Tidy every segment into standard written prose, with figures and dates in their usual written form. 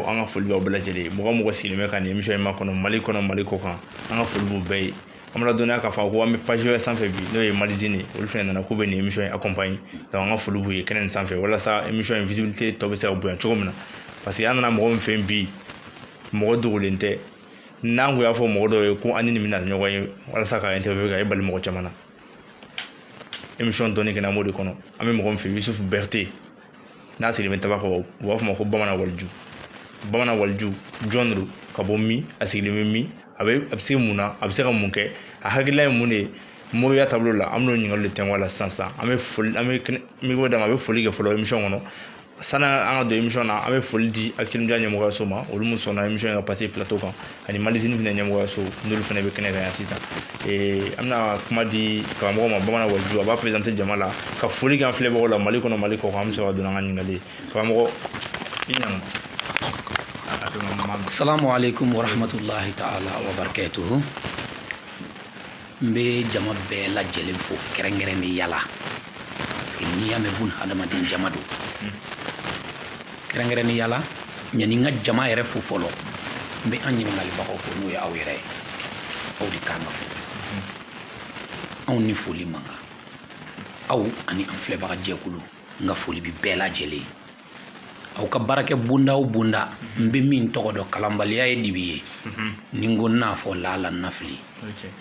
filɛbagaw, an ka foli b'aw bɛɛ lajɛlen ye. Mɔgɔ mɔgɔ sigilen bɛ ka nin émission in makɔnɔ Mali kɔnɔ, Mali kɔ kan, an ka foli b'u bɛɛ ye. An b'a ladɔnniya k'a fɔ ko an bɛ page wɛrɛ sanfɛ bi, n'o ye Malizine ye. Olu fana nana k'u bɛ nin émission in accompagner. Donc an ka foli b'u ye kɛnɛ nin sanfɛ, walasa émission in visibilité tɔ bɛ se ka bonya cogo min na, parce que an nana mɔgɔ min fɛ yen bi, mɔgɔ dogolen tɛ. N'an kun y'a fɔ mɔgɔ dɔw ye ko an ni nin bɛna ɲɔgɔn ye walasa ka interview kɛ, a ye bali mɔgɔ caman na. Émission dɔɔni kɛnɛ, an b'o de kɔnɔ. An bɛ mɔgɔ min fɛ, Yusuf Berete, n'a sigilen bɛ Tabakɔrɔ, u b'a fɔ ma ko Bamanan Waliju. Bamanan Waliju jɔn don, ka bɔ min, a sigilen bɛ min, a bɛ se mun na, a bɛ se ka mun kɛ, a hakilila ye mun de ye moriya taabolo la, an bɛn'o ɲininkali de tɛnku a la sisan sisan. An bɛ foli, an bɛ micro d'a ma, a bɛ foli kɛ fɔlɔ émission kɔnɔ. Sani an ka don émission na, an bɛ foli di Actuel Media ɲɛmɔgɔyaso ma, olu min sɔnna émission in ka passer plateau kan, ani Malizine fana ɲɛmɔgɔyaso, n'olu fana bɛ kɛnɛ kan yan sisan. An bɛna kuma di karamɔgɔ ma, Bamanan Waliju, a b'a présenter jama la, ka foli kɛ an filɛbagaw la Mali kɔnɔ, Mali kɔ kan. An bɛ sɔrɔ ka don n'an ka ɲininkali ye. Karamɔgɔ, i ɲankuma. Assalamu alaikum wa rahmatullahi ta'ala wa barakatuhu. N bɛ jama bɛɛ lajɛlen fo kɛrɛnkɛrɛnnenya la, parce que n'i y'a mɛn bun hadamaden, jama don. Kɛrɛnkɛrɛnnenya la, yanni n ka jama yɛrɛ fo fɔlɔ, n bɛ an ɲininkalibagaw fo, n'o ye aw yɛrɛ ye. Aw de kan ka fo, anw ni foli man kan. Aw ani an filɛbaga jɛkulu, n ka foli bɛ bɛɛ lajɛlen ye. Aw ka baarakɛ bonda o bonda, n bɛ min tɔgɔ dɔn, kalanbaliya ye dibi ye, ni n ko n n'a fɔ laala n na fili,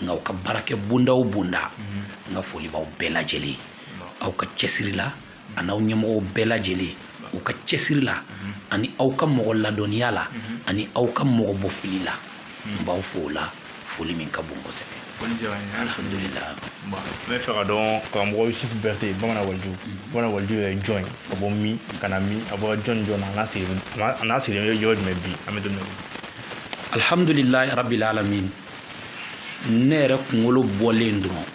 nka aw ka baarakɛ bonda o bonda, n ka foli b'aw bɛɛ lajɛlen ye, aw ka cɛsiri la, ani aw ɲɛmɔgɔw bɛɛ lajɛlen u ka cɛsiri la, ani aw ka mɔgɔ ladɔnniya la, ani aw ka mɔgɔ bɔ fili la. N b'aw fo o la, foli min ka bon kosɛbɛ. Foli diyara n ye. Alhamdulillah. N bɛ fɛ ka dɔn, karamɔgɔ Yusufu Berete, Bamanan Waliju, Bamanan Waliju yɛrɛ ye jɔn ye, ka bɔ min, ka na min, a bɔra jɔn jɔn na, a n'a sigilen bɛ yɔrɔ jumɛn bi, an bɛ don min na? Alhamdulilahi rabbil alamin. Ne yɛrɛ kunkolo bɔlen dɔrɔn,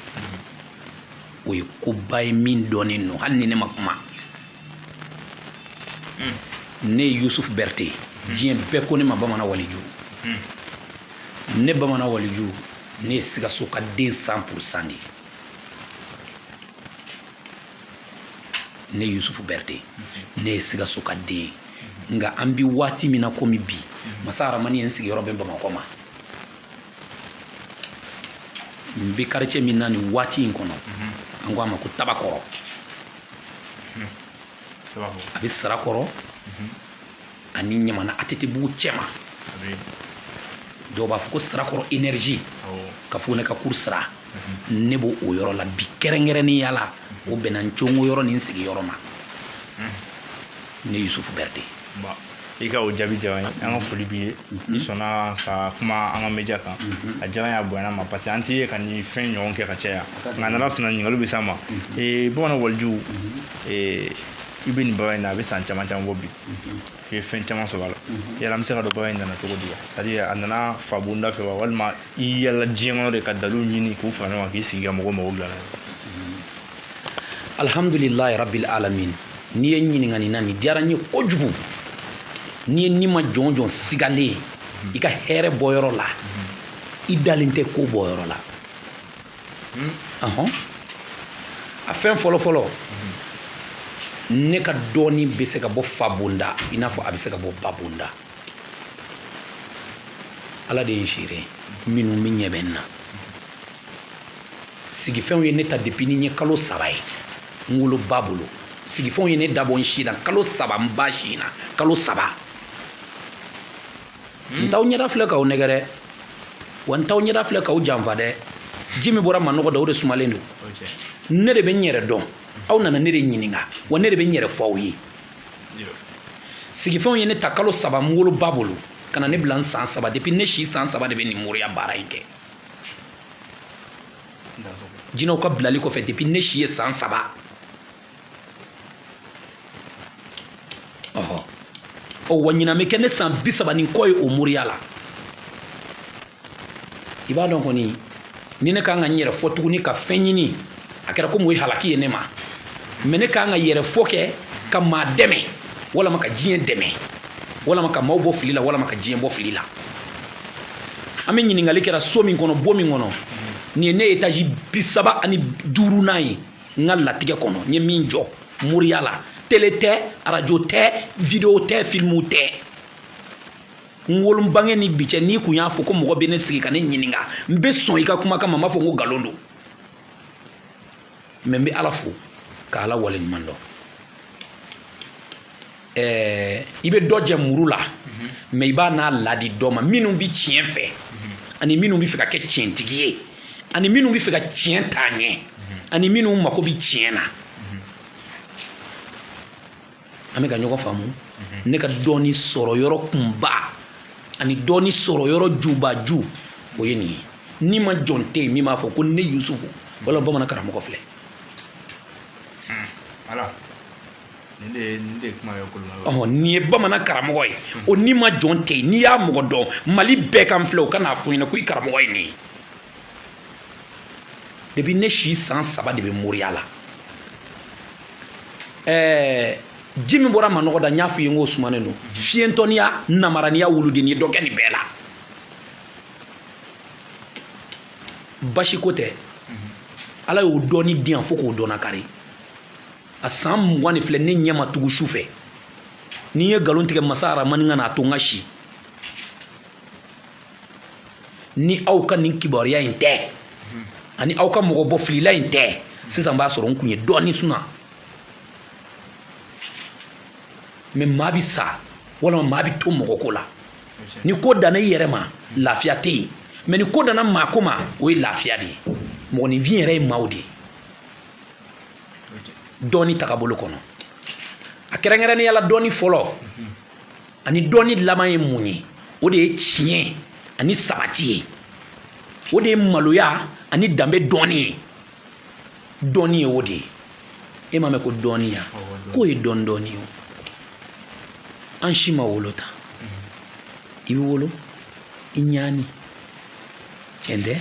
o ye koba ye min dɔnnen don hali ni ne ma kuma. Ne ye Yusuf Berete, diɲɛ bɛɛ ko ne ma Bamanan Waliju. Ne Bamanan Waliju, ne ye Sikaso ka den 100% de ye. Ne Yusufu Berete, ne ye Sikaso ka den ye. Nka an bi waati min na komi bi, masa Aramani ye n sigiyɔrɔ bɛn Bamakɔ ma. N bɛ quartier min na nin waati in kɔnɔ, an ko a ma ko Tabakɔrɔ. A bɛ Sirakɔrɔ ani Ɲamana ATT-bugu cɛma. Dɔw b'a fɔ ko Sirakɔrɔ énergie, ka fɔ ne ka kuru sira. Ne b'o o yɔrɔ la bi kɛrɛnkɛrɛnnenya la, o bɛnna n congo yɔrɔ ni n sigiyɔrɔ ma. Ne Yusufu Berete. I ka o jaabi diyara n ye, an ka foli b'i ye. I sɔnna ka kuma an ka media kan, a diyara n ye, a bonyana ma, parce que an t'i ye ka nin fɛn ɲɔgɔn kɛ ka caya, nka n'Ala sɔnna, ɲininkaliw bɛ s'a ma. Bamanan Waliju, i bɛ nin baara in na, a bɛ san caman caman bɔ bi, i ye fɛn caman sɔrɔ a la. Yala an bɛ se ka dɔn baara in nana cogo di wa? C'est à dire, a nana fa bonda fɛ wa, walima i yala diɲɛ kɔnɔ de ka dalilu ɲini k'u fara ɲɔgɔn kan k'i sigi ka mɔgɔw mago dilan n'a ye? Alhamdulilayi rabbil alamin. N'i ye n ɲininka nin na, nin diyara n ye kojugu. N'i ye ni ma jɔn jɔn sigalen i ka hɛrɛ bɔyɔrɔ la, i dalen tɛ ko bɔyɔrɔ la. A fɛn fɔlɔfɔlɔ, ne ka dɔɔni bɛ se ka bɔ fa bonda i n'a fɔ a bɛ se ka bɔ ba bonda. Ala de ye n seere, minnu bɛ ɲɛ bɛ n na. Sigifɛnw ye ne ta depuis ni n ye kalo 3 ye n woloba bolo. Sigifɛnw ye ne dabɔ n si la kalo 3, n ba si na kalo 3. N t'aw ɲɛda filɛ k'aw nɛgɛ dɛ, wa n t'aw ɲɛda filɛ k'aw janfa dɛ. Ji min bɔra manɔgɔ da, o de sumalen don. Ne de bɛ n yɛrɛ dɔn. Aw nana ne de ɲininka, wa ne de bɛ n yɛrɛ fɔ aw ye. Sigifɛnw ye ne ta kalo 3 n woloba bolo ka na ne bila n san 3. Depuis ne si san 3 de bɛ nin moriya baara in kɛ. Jinɛw ka bilali kɔfɛ, depuis ne si ye san 3. Ɔhɔ, ɔ wa ɲinan bɛ kɛ ne san 30 ni kɔ ye o moriya la. I b'a dɔn kɔni, ni ne kan ka n yɛrɛ fɔ tuguni ka fɛn ɲini, a kɛra komi o ye halaki ye ne ma. Mais ne kan ka yɛrɛ fɔ kɛ ka maa dɛmɛ, walama ka diɲɛ dɛmɛ, walama ka maaw bɔ fili la, walama ka diɲɛ bɔ fili la. An bɛ ɲininkali kɛra so min kɔnɔ, bon min kɔnɔ, nin ye ne étage 35nan ye n ka latigɛ kɔnɔ. N ye min jɔ moriya la, télé tɛ, arajo tɛ, vidéo tɛ, filmu tɛ. N wolo n bange ni bi cɛ, n'i kun y'a fɔ ko mɔgɔ bɛ ne sigi ka ne ɲininka, n bɛ sɔn i ka kumakan ma, n b'a fɔ n ko nkalon don. Mais n bɛ Ala fo ka Ala waleɲuman dɔn. I bɛ dɔ jɛ muru la, mais i b'a n'a ladi dɔ ma minnu bɛ tiɲɛ fɛ, ani minnu bɛ fɛ ka kɛ tiɲɛtigi ye, ani minnu bɛ fɛ ka tiɲɛ taa ɲɛ, ani minnu mako bɛ tiɲɛ na. An bɛ ka ɲɔgɔn faamu. Ne ka dɔnni sɔrɔ yɔrɔ kunba ani dɔnni sɔrɔ yɔrɔ jubaju, o ye nin ye. Ni ma jɔn tɛ yen min b'a fɔ ko ne Yusufu wala bamanan karamɔgɔ filɛ. Ala, nin de ye kuma ye koloma. Ɔhɔn, nin ye bamanan karamɔgɔ ye. O ni ma jɔn tɛ yen. N'i y'a mɔgɔ dɔn Mali bɛɛ kan filɛ, o ka n'a fɔ ɲɛna ko i karamɔgɔ ye nin ye. Depuis ne si san 3 de bɛ moriya la. Ji min bɔra manɔgɔ da, n y'a f'i ye n k'o sumanen don. Fiyentɔniya, namaraniya, wuluden ye dɔ kɛ nin bɛɛ la. Basi ko tɛ. Ala y'o dɔɔni di yan fo k'o dɔnna kari. A san 20 de filɛ, ne ɲɛ ma tugu su fɛ. N'i ye nkalon tigɛ, masa aramani ka n'a to n ka si. Ni aw ka nin kibaruya in tɛ, ani aw ka mɔgɔ bɔ filila in tɛ, sisan b'a sɔrɔ n kun ye dɔɔni suna. Mais maa bi sa walima maa bi to mɔgɔ ko la. Ni ko danna i yɛrɛ ma, lafiya tɛ yen. Mais ni ko danna maa ko ma, o ye lafiya de ye. Mɔgɔninfin yɛrɛ ye maaw de ye dɔɔni tagabolo kɔnɔ. A kɛrɛnkɛrɛnnenya la, dɔɔni fɔlɔ ani dɔɔni laban ye mun ye? O de ye tiɲɛ ani sabati ye. O de ye maloya ani danbe dɔɔni ye. Dɔɔni ye o de ye. E m'a mɛn ko dɔɔniya k'o ye dɔɔni dɔɔni ye o. An si ma wolo tan. I bɛ wolo i ɲaani, tiɲɛ tɛ?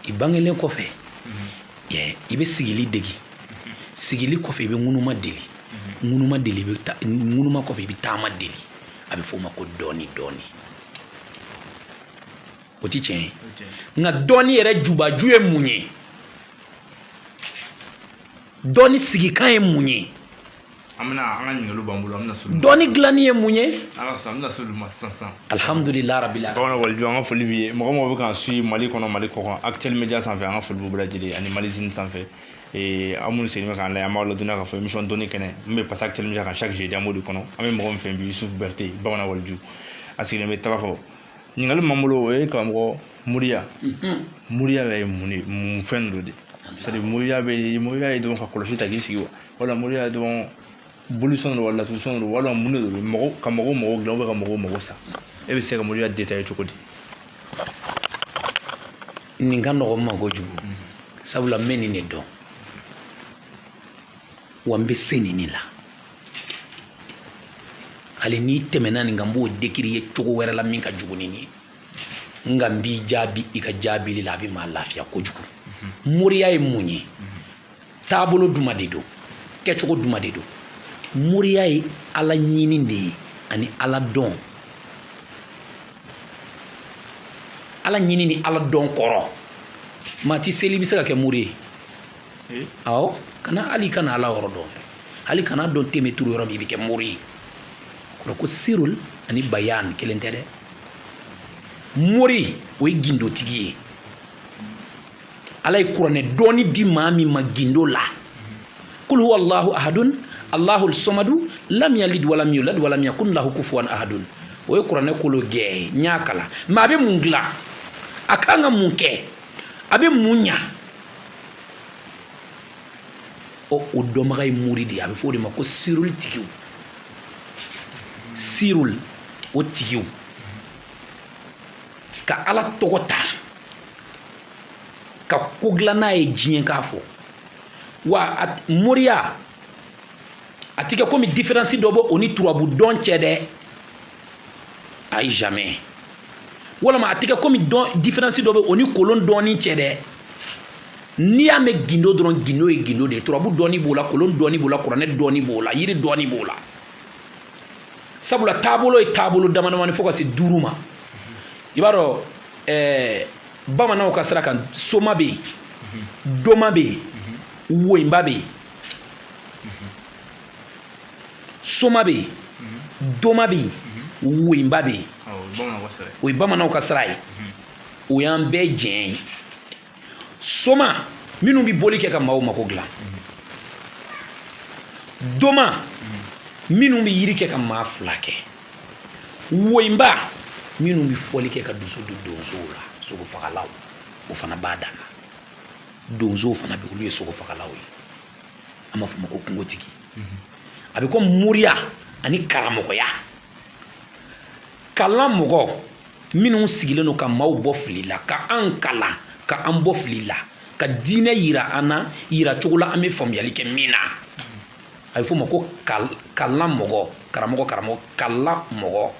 I bangelen kɔfɛ, i bɛ sigili degi. Sigili kɔfɛ, i bɛ ŋunuma deli. Ŋunuma deli, i bɛ ŋunuma kɔfɛ, i bɛ taama deli. A bɛ f'o ma ko dɔɔni dɔɔni. O ti tiɲɛ ye? Nka dɔɔni yɛrɛ jubaju ye mun ye? Dɔɔni sigikan ye mun ye? An bɛna an ka ɲininkaliw b'an bolo, an bɛna s'olu ma. Dɔɔni dilanni ye mun ye? Ala sɔnna, an bɛna s'olu ma sisan sisan. Alhamdulillah rabbil alamin. Bamanan waliju, an ka foli b'i ye. Mɔgɔ mɔgɔ bɛ k'an suit Mali kɔnɔ, Mali kɔkan, Actuel Media sanfɛ, an ka foli b'u bɛɛ lajɛlen ani Malizine sanfɛ. Aw minnu sigilen bɛ k'an lajɛ, an b'aw ladɔnniya k'a fɔ émission dɔnni kɛnɛ min bɛ passer Actuel Media kan chaque jeudi, an b'o de kɔnɔ. An bɛ mɔgɔ min fɛ bi, Yusuf Berete, bamanan waliju, a sigilen bɛ Tabafɔ. Ɲininkali min b'an bolo, o ye karamɔgɔ, moriya. Moriya yɛrɛ ye mun de, mun fɛn dɔ de? C'est à dire, moriya bɛ, moriya ye dɔrɔn ka kɔlɔsi ta k'i sigi wa, wala moriya ye dɔrɔn bolisɔn don wa, laturusɔn don, wala mun de don? Mɔgɔ ka mɔgɔw mɔgɔw dilan, ka mɔgɔw mago sa, e bɛ se ka moriya détailler cogo di? Nin ka nɔgɔn n ma kojugu, sabula n bɛ nin de dɔn wa n bɛ se nin de la. Hali n'i tɛmɛna nin kan, n b'o décrire ye cogo wɛrɛ la min ka jugu ni nin ye. Nka n b'i jaabi i ka jaabili la, a bɛ maa lafiya kojugu. Moriya ye mun ye? Taabolo juma de don? Kɛcogo juma de don? Moriya ye Ala ɲini de ye ani Ala dɔn. Ala ɲini ni Ala dɔn kɔrɔ, maa ti seli, i bɛ se ka kɛ mori ye. Awɔ, kana hali kana Ala yɔrɔ dɔn, hali kana dɔn teme turu yɔrɔ min, i bɛ kɛ mori ye. Kɔrɔ ko sirul ani bayan kelen tɛ dɛ. Mori, o ye gindotigi ye. Ala ye kuranɛ dɔɔni di maa min ma gindo la. Kul huwa Allahu ahadun Allahu samadu lam yalid walam yulad walam yakun lahu kufuwan ahadun. O ye kuranɛ kolo gɛɛ ye. N y'a kalan, mais a bɛ mun dilan? A kan ka mun kɛ? A bɛ mun ɲa? O dɔnbaga ye mori de ye. A bɛ fɔ o de ma ko sirul tigiw, sirul o tigiw ka Ala tɔgɔ ta ka ko dilan n'a ye diɲɛ k'a fɔ. Wa moriya a ti kɛ komi différence dɔ bɛ o ni turabu dɔn cɛ dɛ, ayi, jamais. Walama a ti kɛ komi dɔn différence dɔ bɛ o ni kolon dɔɔni cɛ dɛ. N'i y'a mɛn gindo dɔrɔn, gindo ye gindo de ye. Turabu dɔɔni b'o la, kolon dɔɔni b'o la, kuranɛ dɔɔni b'o la, yiri dɔɔni b'o la. Sabula taabolo ye taabolo dama damani fo ka se 5 ma. I b'a dɔn, bamananw ka sira kan, soma bɛ yen, doma bɛ yen, woyinba bɛ yen. Soma bɛ yen, doma bɛ yen. Woyinba bɛ yen, o ye bamananw ka sira ye, o y'an bɛɛ jɛn ye. Soma, minnu bɛ boli kɛ ka maaw mako dilan. Doma, minnu bɛ yiri kɛ ka maa fila kɛ. Woyinba, minnu bɛ fɔli kɛ ka dusu don donsow la, sogofagalaw, o fana b'a dan na. Donsow fana bɛ, olu ye sogofagalaw ye, an b'a fɔ o ma ko kungotigi. A bɛ komi moriya ani karamɔgɔya. Kalan mɔgɔ minnu sigilen don ka maaw bɔ fili la, ka an kalan, ka an bɔ fili la, ka diinɛ yira an na, yira cogo la an bɛ faamuyali kɛ min na, a bɛ f'o ma ko kalan mɔgɔ, karamɔgɔ, karamɔgɔ, kalan mɔgɔ,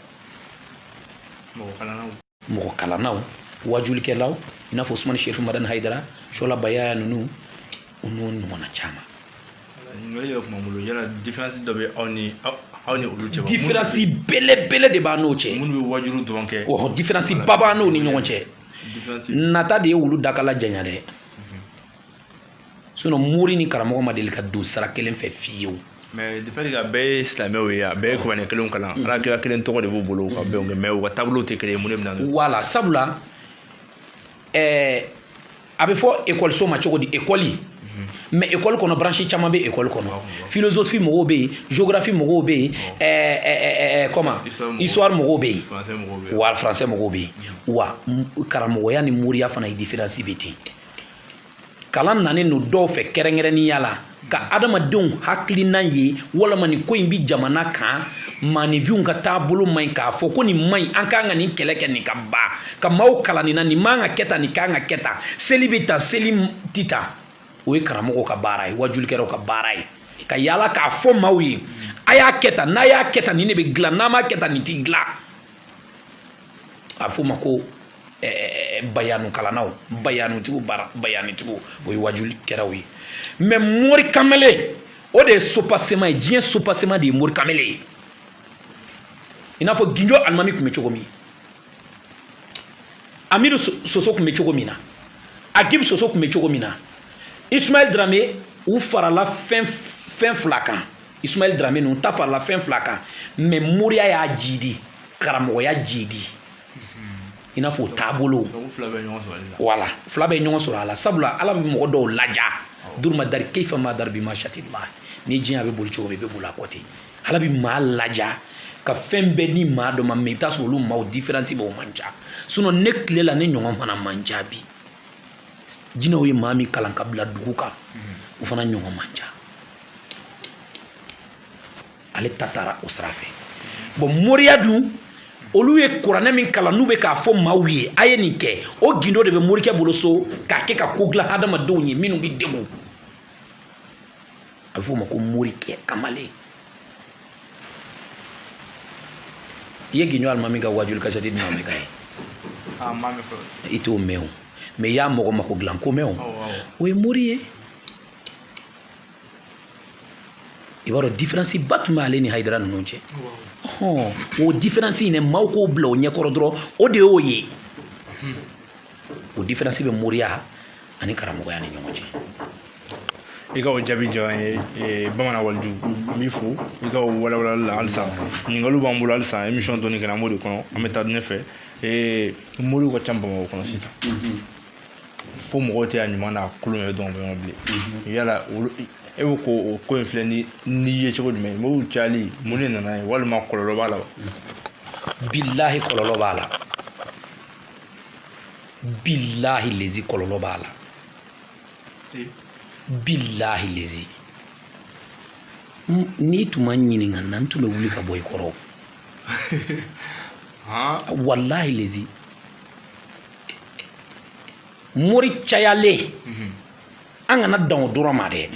mɔgɔ kalannaw, wajulikɛlaw, i n'a fɔ Usumani Serifu Madani Hayidara, Sɔla Bayaya ninnu, o n'o ɲɔgɔnna caman. Ɲininkali yɛrɛ tun b'an bolo, yala différence dɔ bɛ aw ni olu cɛ wa? Différence belebele de b'an n'o cɛ. Minnu bɛ wajulu dɔrɔn kɛ. Ɔhɔ, différence ba b'an n'o ni ɲɔgɔn cɛ. Différence. Nata de ye wulu dakala janya dɛ, sinon mori ni karamɔgɔ ma deli ka don sira kelen fɛ fiyewu. Mais de fait que a bɛɛ ye silamɛw ye, a bɛɛ ye kuranɛ kelenw kalan, ala kira kelen tɔgɔ de b'u bolo ka bɛn kɛ, mais u ka taabolow tɛ kelen ye. Mun de bɛ na n'o ye? Wala, sabula a bɛ fɔ ekɔliso ma cogo di? Ekɔli, mais ekɔli kɔnɔ, branche caman bɛ ekɔli kɔnɔ. Philosophie mɔgɔw bɛ yen, géographie mɔgɔw bɛ yen, comment, histoire mɔgɔw bɛ yen, français mɔgɔw bɛ yen. Wa français mɔgɔw bɛ yen. Wa karamɔgɔya ni moriya fana ye différence bɛ ten. Kalan nanen don dɔw fɛ kɛrɛnkɛrɛnnenya la ka adamadenw hakilina ye, walama nin ko in bi jamana kan, maaninfinw ka taabolo man ɲi, k'a fɔ ko nin man ɲi, an kan ka nin kɛlɛ kɛ, nin ka ban, ka maaw kalan nin na, nin man ka kɛ tan, nin kan ka kɛ tan, seli bɛ tan, seli ti tan. O ye karamɔgɔw ka baara ye, wajulikɛlaw ka baara ye, ka yaala k'a fɔ maaw ye: a y'a kɛ tan, n'a y'a kɛ tan, nin de bɛ dilan, n'a m'a kɛ tan, nin ti dilan. A bɛ f'o ma ko bayanu kalannaw, bayanutigiw, bayanutigiw, o ye wajulikɛlaw ye. Mais mori kamalen, o de ye sopasema ye. Diɲɛ sopasema de ye mori kamalen ye, i n'a fɔ Ginjo alimami tun bɛ cogo min, Amidu Soso tun bɛ cogo min na, Agib Soso tun bɛ cogo min na, Ismaël Dramé. U farala fɛn fɛn fila kan. Ismaël Dramé ninnu ta farala fɛn fila kan, mais moriya y'a jidi, karamɔgɔya jidi, i n'a fɔ o taabolo. Wala fila bɛ ɲɔgɔn sɔrɔ a la, sabula Ala bɛ mɔgɔ dɔw laja. Duruma dari keifa ma dari bi ma shatillah, ni diɲɛ a bɛ boli cogo min, i bɛ boli a kɔ ten. Ala bɛ maa laja ka fɛn bɛɛ di maa dɔ ma, mais i bɛ taa sɔrɔ olu maaw différence b'o man ca. Sinon ne tile la, ne ɲɔgɔn fana man ca bi. Jinɛw ye maa min kalan ka bila dugu kan, o fana ɲɔgɔn man ca. Ale ta taara o sira fɛ. Bon, moriya dun, olu ye kuranɛ min kalan, n'u bɛ k'a fɔ maaw ye a ye nin kɛ, o gindo de bɛ morikɛ bolo so k'a kɛ ka ko dilan hadamadenw ye minnu bɛ degun. A bɛ f'o ma ko morikɛ kamalen. I ye Gindo alimami ka wajuli kasɛti di ma mɛn ka ye? I t'o mɛn o, mais i y'a mɔgɔ mako dilan ko mɛn o. O ye mori ye. I b'a dɔn différence ba tun b'ale ni Hayidara ninnu cɛ. Hɔn, o différence in dɛ, maaw k'o bila o ɲɛkɔrɔ dɔrɔn, o de y'o ye. O différence bɛ moriya ani karamɔgɔya ni ɲɔgɔn cɛ. I ka o jaabi diyara n ye, bamanan waliju. N b'i fo i ka o walawalali la. Halisa ɲininkaliw b'an bolo, halisa émission dɔɔni kɛra, an b'o de kɔnɔ, an bɛ taa ɲɛfɛ. Moriw ka ca Bamakɔ kɔnɔ sisan, fo mɔgɔw tɛ a ɲuman n'a kolon yɛrɛ dɔn ɲɔgɔn bilen. Yala e bɛ ko o ko in filɛ ni n'i ye cogo jumɛn? Moriw cayali, mun de nana ye, walima kɔlɔlɔ b'a la wa? Bilahi, kɔlɔlɔ b'a la. Bilahi lezi, kɔlɔlɔ b'a la. Bilahi lezi, n'i tun ma ɲininka na, n tun bɛ wuli ka bɔ i kɔrɔ. Walahi lezi, mori cayalen, an kana dan o dɔrɔn ma dɛ,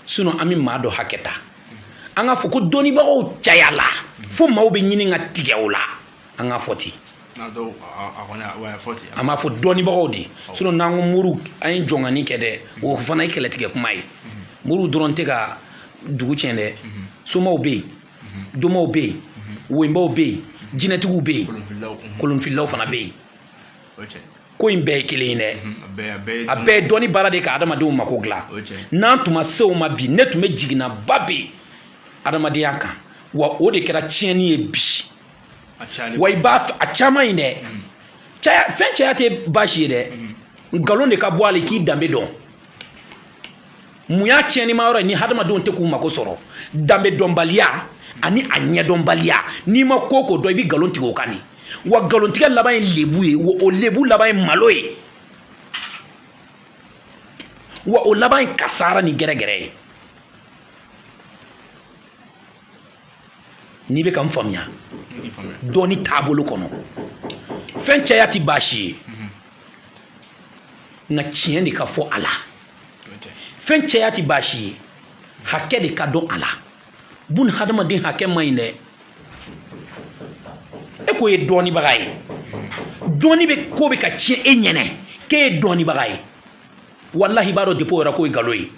sinon an bɛ maa dɔ hakɛ ta. An k'a fɔ ko dɔnnibagaw cayala fo maaw bɛ ɲini ka tigɛ o la. An k'a fɔ ten, an b'a fɔ dɔnnibagaw de, sinon n'an ko moriw, an ye jɔngani kɛ dɛ, o fana ye kɛlɛtigɛ kuma ye. Moriw dɔrɔn tɛ ka dugu tiɲɛ dɛ. Somaw bɛ yen, domaw bɛ yen, woyinbaw bɛ yen, jinɛtigiw bɛ yen, kolonfililaw fana bɛ yen. Ko in bɛɛ ye kelen ye dɛ. A bɛɛ ye dɔnni baara de ka adamadenw mako dilan. N'an tun ma se o ma bi, ne tun bɛ jiginnaba bi adamadenya kan wa. O de kɛra tiɲɛni ye bi. Wa i b'a a caman in dɛ, caya fɛn caya tɛ baasi ye dɛ, nkalon de ka bɔ a la k'i danbe dɔn. Mun y'a tiɲɛnima yɔrɔ ye? Ni hadamadenw tɛ k'u mako sɔrɔ, danbe dɔnbaliya ani a ɲɛdɔnbaliya. N'i ma ko ko dɔn, i bɛ nkalon tigɛ o kan de. Wa nkalontigɛ laban ye lebu ye, wa o lebu laban ye malo ye, wa o laban ye kasara ni gɛrɛgɛrɛ ye. N'i bɛ ka n faamuya dɔɔni taabolo kɔnɔ, fɛn caya tɛ baasi ye, nka tiɲɛ de ka fɔ a la. Fɛn caya tɛ baasi ye, hakɛ de ka dɔn a la. Bun hadamaden hakɛ man ɲi dɛ. E ko ye dɔnnibaga ye, dɔnni bɛ ko bɛ ka tiɲɛ e ɲɛnɛ k'e ye dɔnnibaga ye. Walahi, i b'a dɔn depuis o yɔrɔ k'o ye nkalon ye.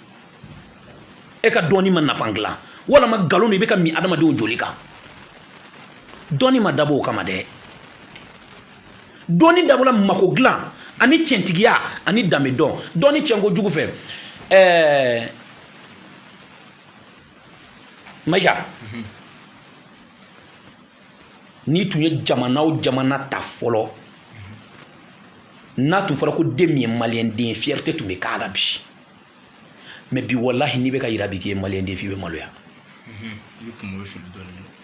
E ka dɔnni ma nafa dilan, walama nkalon don, i bɛ ka min adamadenw joli kan. Dɔnni ma dabɔ o kama dɛ. Dɔnni dabɔla mako dilan ani tiɲɛtigiya ani danbe dɔn. Dɔnni tiɲɛ ko jugu fɛ, Mayiga, n'i tun ye jamana o jamana ta fɔlɔ, n'a tun fɔra ko den min ye maliyɛn den ye, fierté tun bɛ k'a la bi. Mais bi, walahi, n'i bɛ ka yira bi k'i ye maliyɛn den, f'i bɛ maloya.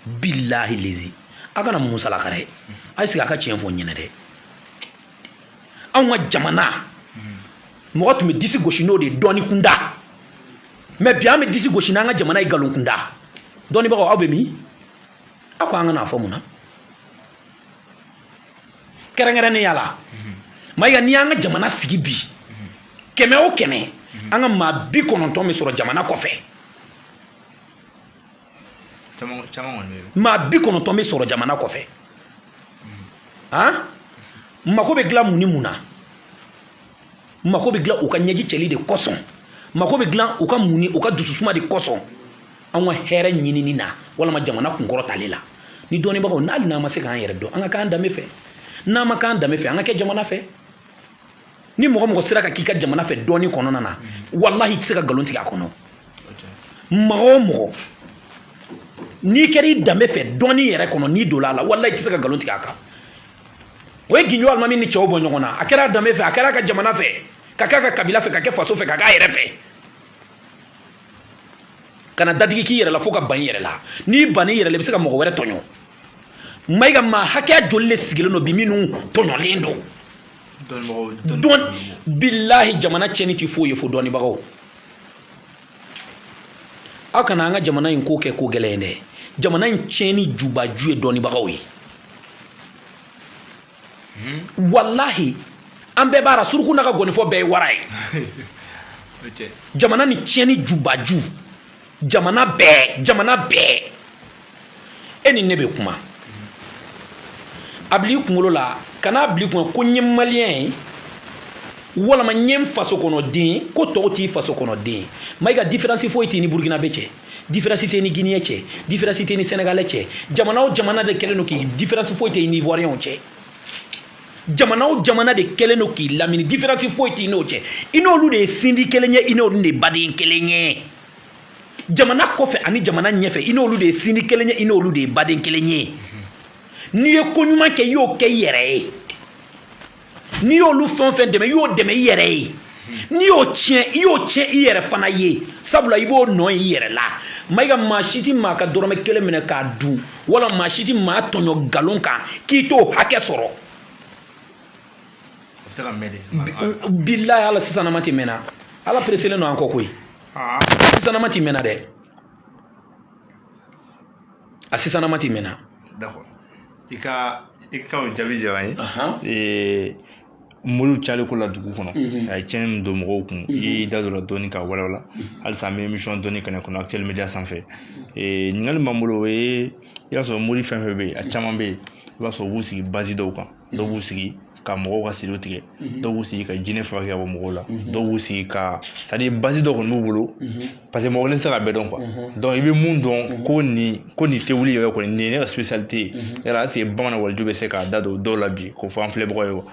Bilahi lezi, a kana musalaka dɛ, a ye sigi a ka tiɲɛ fɔ n ɲɛna dɛ. Anw ka jamana mɔgɔ tun bɛ disi gosi n'o de ye dɔɔni kunda, mais bi an bɛ disi gosi n'an ka jamana ye nkalon kunda. Dɔnnibagaw, aw bɛ min? Aw ko an ka n'a fɔ mun na kɛrɛnkɛrɛnnenya la? Mayiga, n'i y'an ka jamana sigi bi, 100 o 100, an ka maa 90 bɛ sɔrɔ jamana kɔfɛ. Maa 90 bɛ sɔrɔ jamana kɔfɛ. Han, mako bɛ dilan mun ni mun na? Mako bɛ dilan u ka ɲɛji cɛli de kosɔn, mako bɛ dilan u ka mun ni u ka dususuma de kosɔn, an ka hɛrɛ ɲinini na walama jamana kunkɔrɔtali la. Ni dɔnnibagaw, n'hali n'an ma se k'an yɛrɛ dɔn, an ka k'an danbe fɛ. N'an ma k'an danbe fɛ, an ka kɛ jamana fɛ. Ni mɔgɔ mɔgɔ sera ka k'i ka jamana fɛ dɔɔni kɔnɔna na, walahi, i tɛ se ka nkalon tigɛ a kɔnɔ. Mɔgɔ o mɔgɔ, n'i kɛra i danbe fɛ dɔɔni yɛrɛ kɔnɔ, n'i donna a la, walahi, i tɛ se ka nkalon tigɛ a kan. O ye Gindo alimami ni cɛw bɔ ɲɔgɔn na. A kɛra a danbe fɛ, a kɛra a ka jamana fɛ, ka kɛ a ka kabila fɛ, ka kɛ faso fɛ, ka k'a yɛrɛ fɛ. Kana dadigi k'i yɛrɛ la fo ka ban i yɛrɛ la. N'i banna i yɛrɛ la, i bɛ se ka mɔgɔ wɛrɛ tɔɲɔ. Mayiga, maa hakɛya joli de sigilen don bi minnu tɔɲɔlen don? Dɔn bilahi, jamana tiɲɛni tɛ foyi ye fo dɔnnibagaw. Aw kana an ka jamana in ko kɛ ko gɛlɛn ye dɛ. Jamana in tiɲɛni jubaju ye dɔnnibagaw ye. Walahi, an bɛɛ b'a la, suruku n'a ka gɔnifɔ bɛɛ ye wara ye. Jamana ni tiɲɛni jubaju, jamana bɛɛ, jamana bɛɛ, e ni ne bɛ kuma. A bil'i kunkolo la, kan'a bil'i kun ko n ye maliyɛn ye walama n ye n faso kɔnɔ den, ko tɔw t'i faso kɔnɔ den. Mayiga, différence foyi t'i ni Burkinabé cɛ, différence tɛ ni Guinée cɛ, différence tɛ ni Sénégalais cɛ. Jamana o jamana de kɛlen don k'i, différence foyi tɛ ni Ivoirien cɛ. Jamana o jamana de kɛlen don k'i lamini, différence foyi t'i n'o cɛ. I n'olu de ye sindi kelen ye, i n'olu de ye baden kelen ye. Jamana kɔfɛ ani jamana ɲɛfɛ, i n'olu de ye sindi kelen ye, i n'olu de ye baden kelen ye. N'i ye ko ɲuman kɛ, i y'o kɛ i yɛrɛ ye. N'i y'olu fɛn o fɛn dɛmɛ, i y'o dɛmɛ i yɛrɛ ye. N'i y'o tiɲɛ, i y'o tiɲɛ i yɛrɛ fana ye, sabula i b'o nɔ ye i yɛrɛ la. Mayiga, maa si tɛ maa ka dɔrɔmɛ kelen minɛ k'a dun, wala maa si tɛ maa tɔɲɔ nkalon kan k'i t'o hakɛ sɔrɔ. Bilahi, ala sisanama tɛ mɛnna. Ala pereselen don an kɔ koyi. Sisanama tɛ mɛnna dɛ, a sisanama tɛ mɛnna. D'accord, i ka o jaabi diyara n ye. Moriw cayali ko la dugu kɔnɔ, a ye tiɲɛni min don mɔgɔw kun, i y'i da don la dɔɔni k'a walawala. Halisa an bɛ émission dɔɔni kɛnɛ kɔnɔ, Actuel Media sanfɛ. Ɲininkali b'an bolo, o ye, i b'a sɔrɔ mori fɛn fɛn bɛ yen, a caman bɛ yen, i b'a sɔrɔ u b'u sigi base dɔw kan. Dɔw b'u sigi ka mɔgɔw ka siriw tigɛ, dɔw b'u sigi ka jinɛ furakɛ ka bɔ mɔgɔw la, dɔw b'u sigi ka, c'est à dire base dɔ kɔni b'u bolo, parce que mɔgɔ kelen tɛ se ka bɛɛ dɔn quoi. Donc i bɛ mun dɔn ko nin tɛ wuli yɛrɛ kɔni, nin ye ne ka spécialité ye yala? Est ce que bamanan waliju bɛ se k'a da don dɔw la bi k'o fɔ an filɛbagaw ye wa?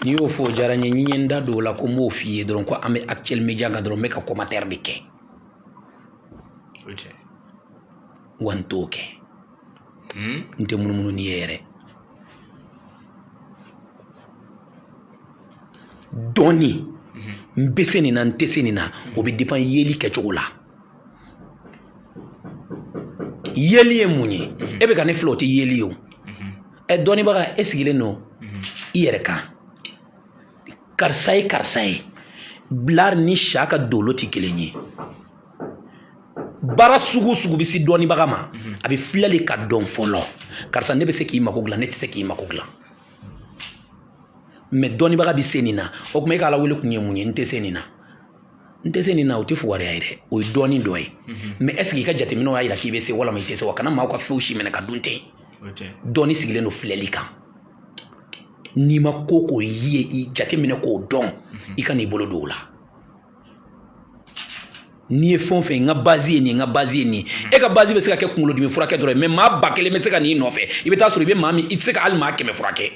N'i y'o fɔ, o diyara n ye. Ni n ye n da don o la, ko n b'o f'i ye dɔrɔn ko an bɛ Actuel Media kan dɔrɔn, n bɛ ka commentaire de kɛ. O ye tiɲɛ. Wa n t'o kɛ. N tɛ munumunu n'i ye yɛrɛ. Dɔnni, n bɛ se nin na, n tɛ se nin na, o bɛ dépend yeli kɛcogo la. Yeli ye mun ye? E bɛ ka ne filɛ, o tɛ yeli ye o. Ɛ, dɔnnibaga, e sigilen don i yɛrɛ kan. Karisa ye karisa ye, bilari ni sa ka dolo tɛ kelen ye. Baara sugu o sugu bɛ se dɔnnibaga ma, a bɛ filɛ de ka dɔn fɔlɔ. Karisa, ne bɛ se k'i mako dilan, ne tɛ se k'i mako dilan. Mais dɔnnibaga bɛ se nin na, o tuma e ka Ala wele kun ye mun ye? N tɛ se nin na, n tɛ se nin na, o tɛ fugariya ye dɛ, o ye dɔnni dɔ ye. Mais est ce que i ka jateminɛw y'a jira k'i bɛ se walama i tɛ se wa? Kana maaw ka fɛnw si minɛ ka dun ten. Dɔnni sigilen don filɛli kan. N'i ma ko k'o ye, i jateminɛ k'o dɔn, i ka n'i bolo don o la. N'i ye fɛn o fɛn, n ka base ye nin ye, n ka base ye nin ye. E ka base bɛ se ka kɛ kunkolodimi furakɛ dɔrɔn ye, mais maa 1000 bɛ se ka n'i nɔfɛ, i bɛ taa sɔrɔ i bɛ maa min, i tɛ se ka hali maa 100 furakɛ.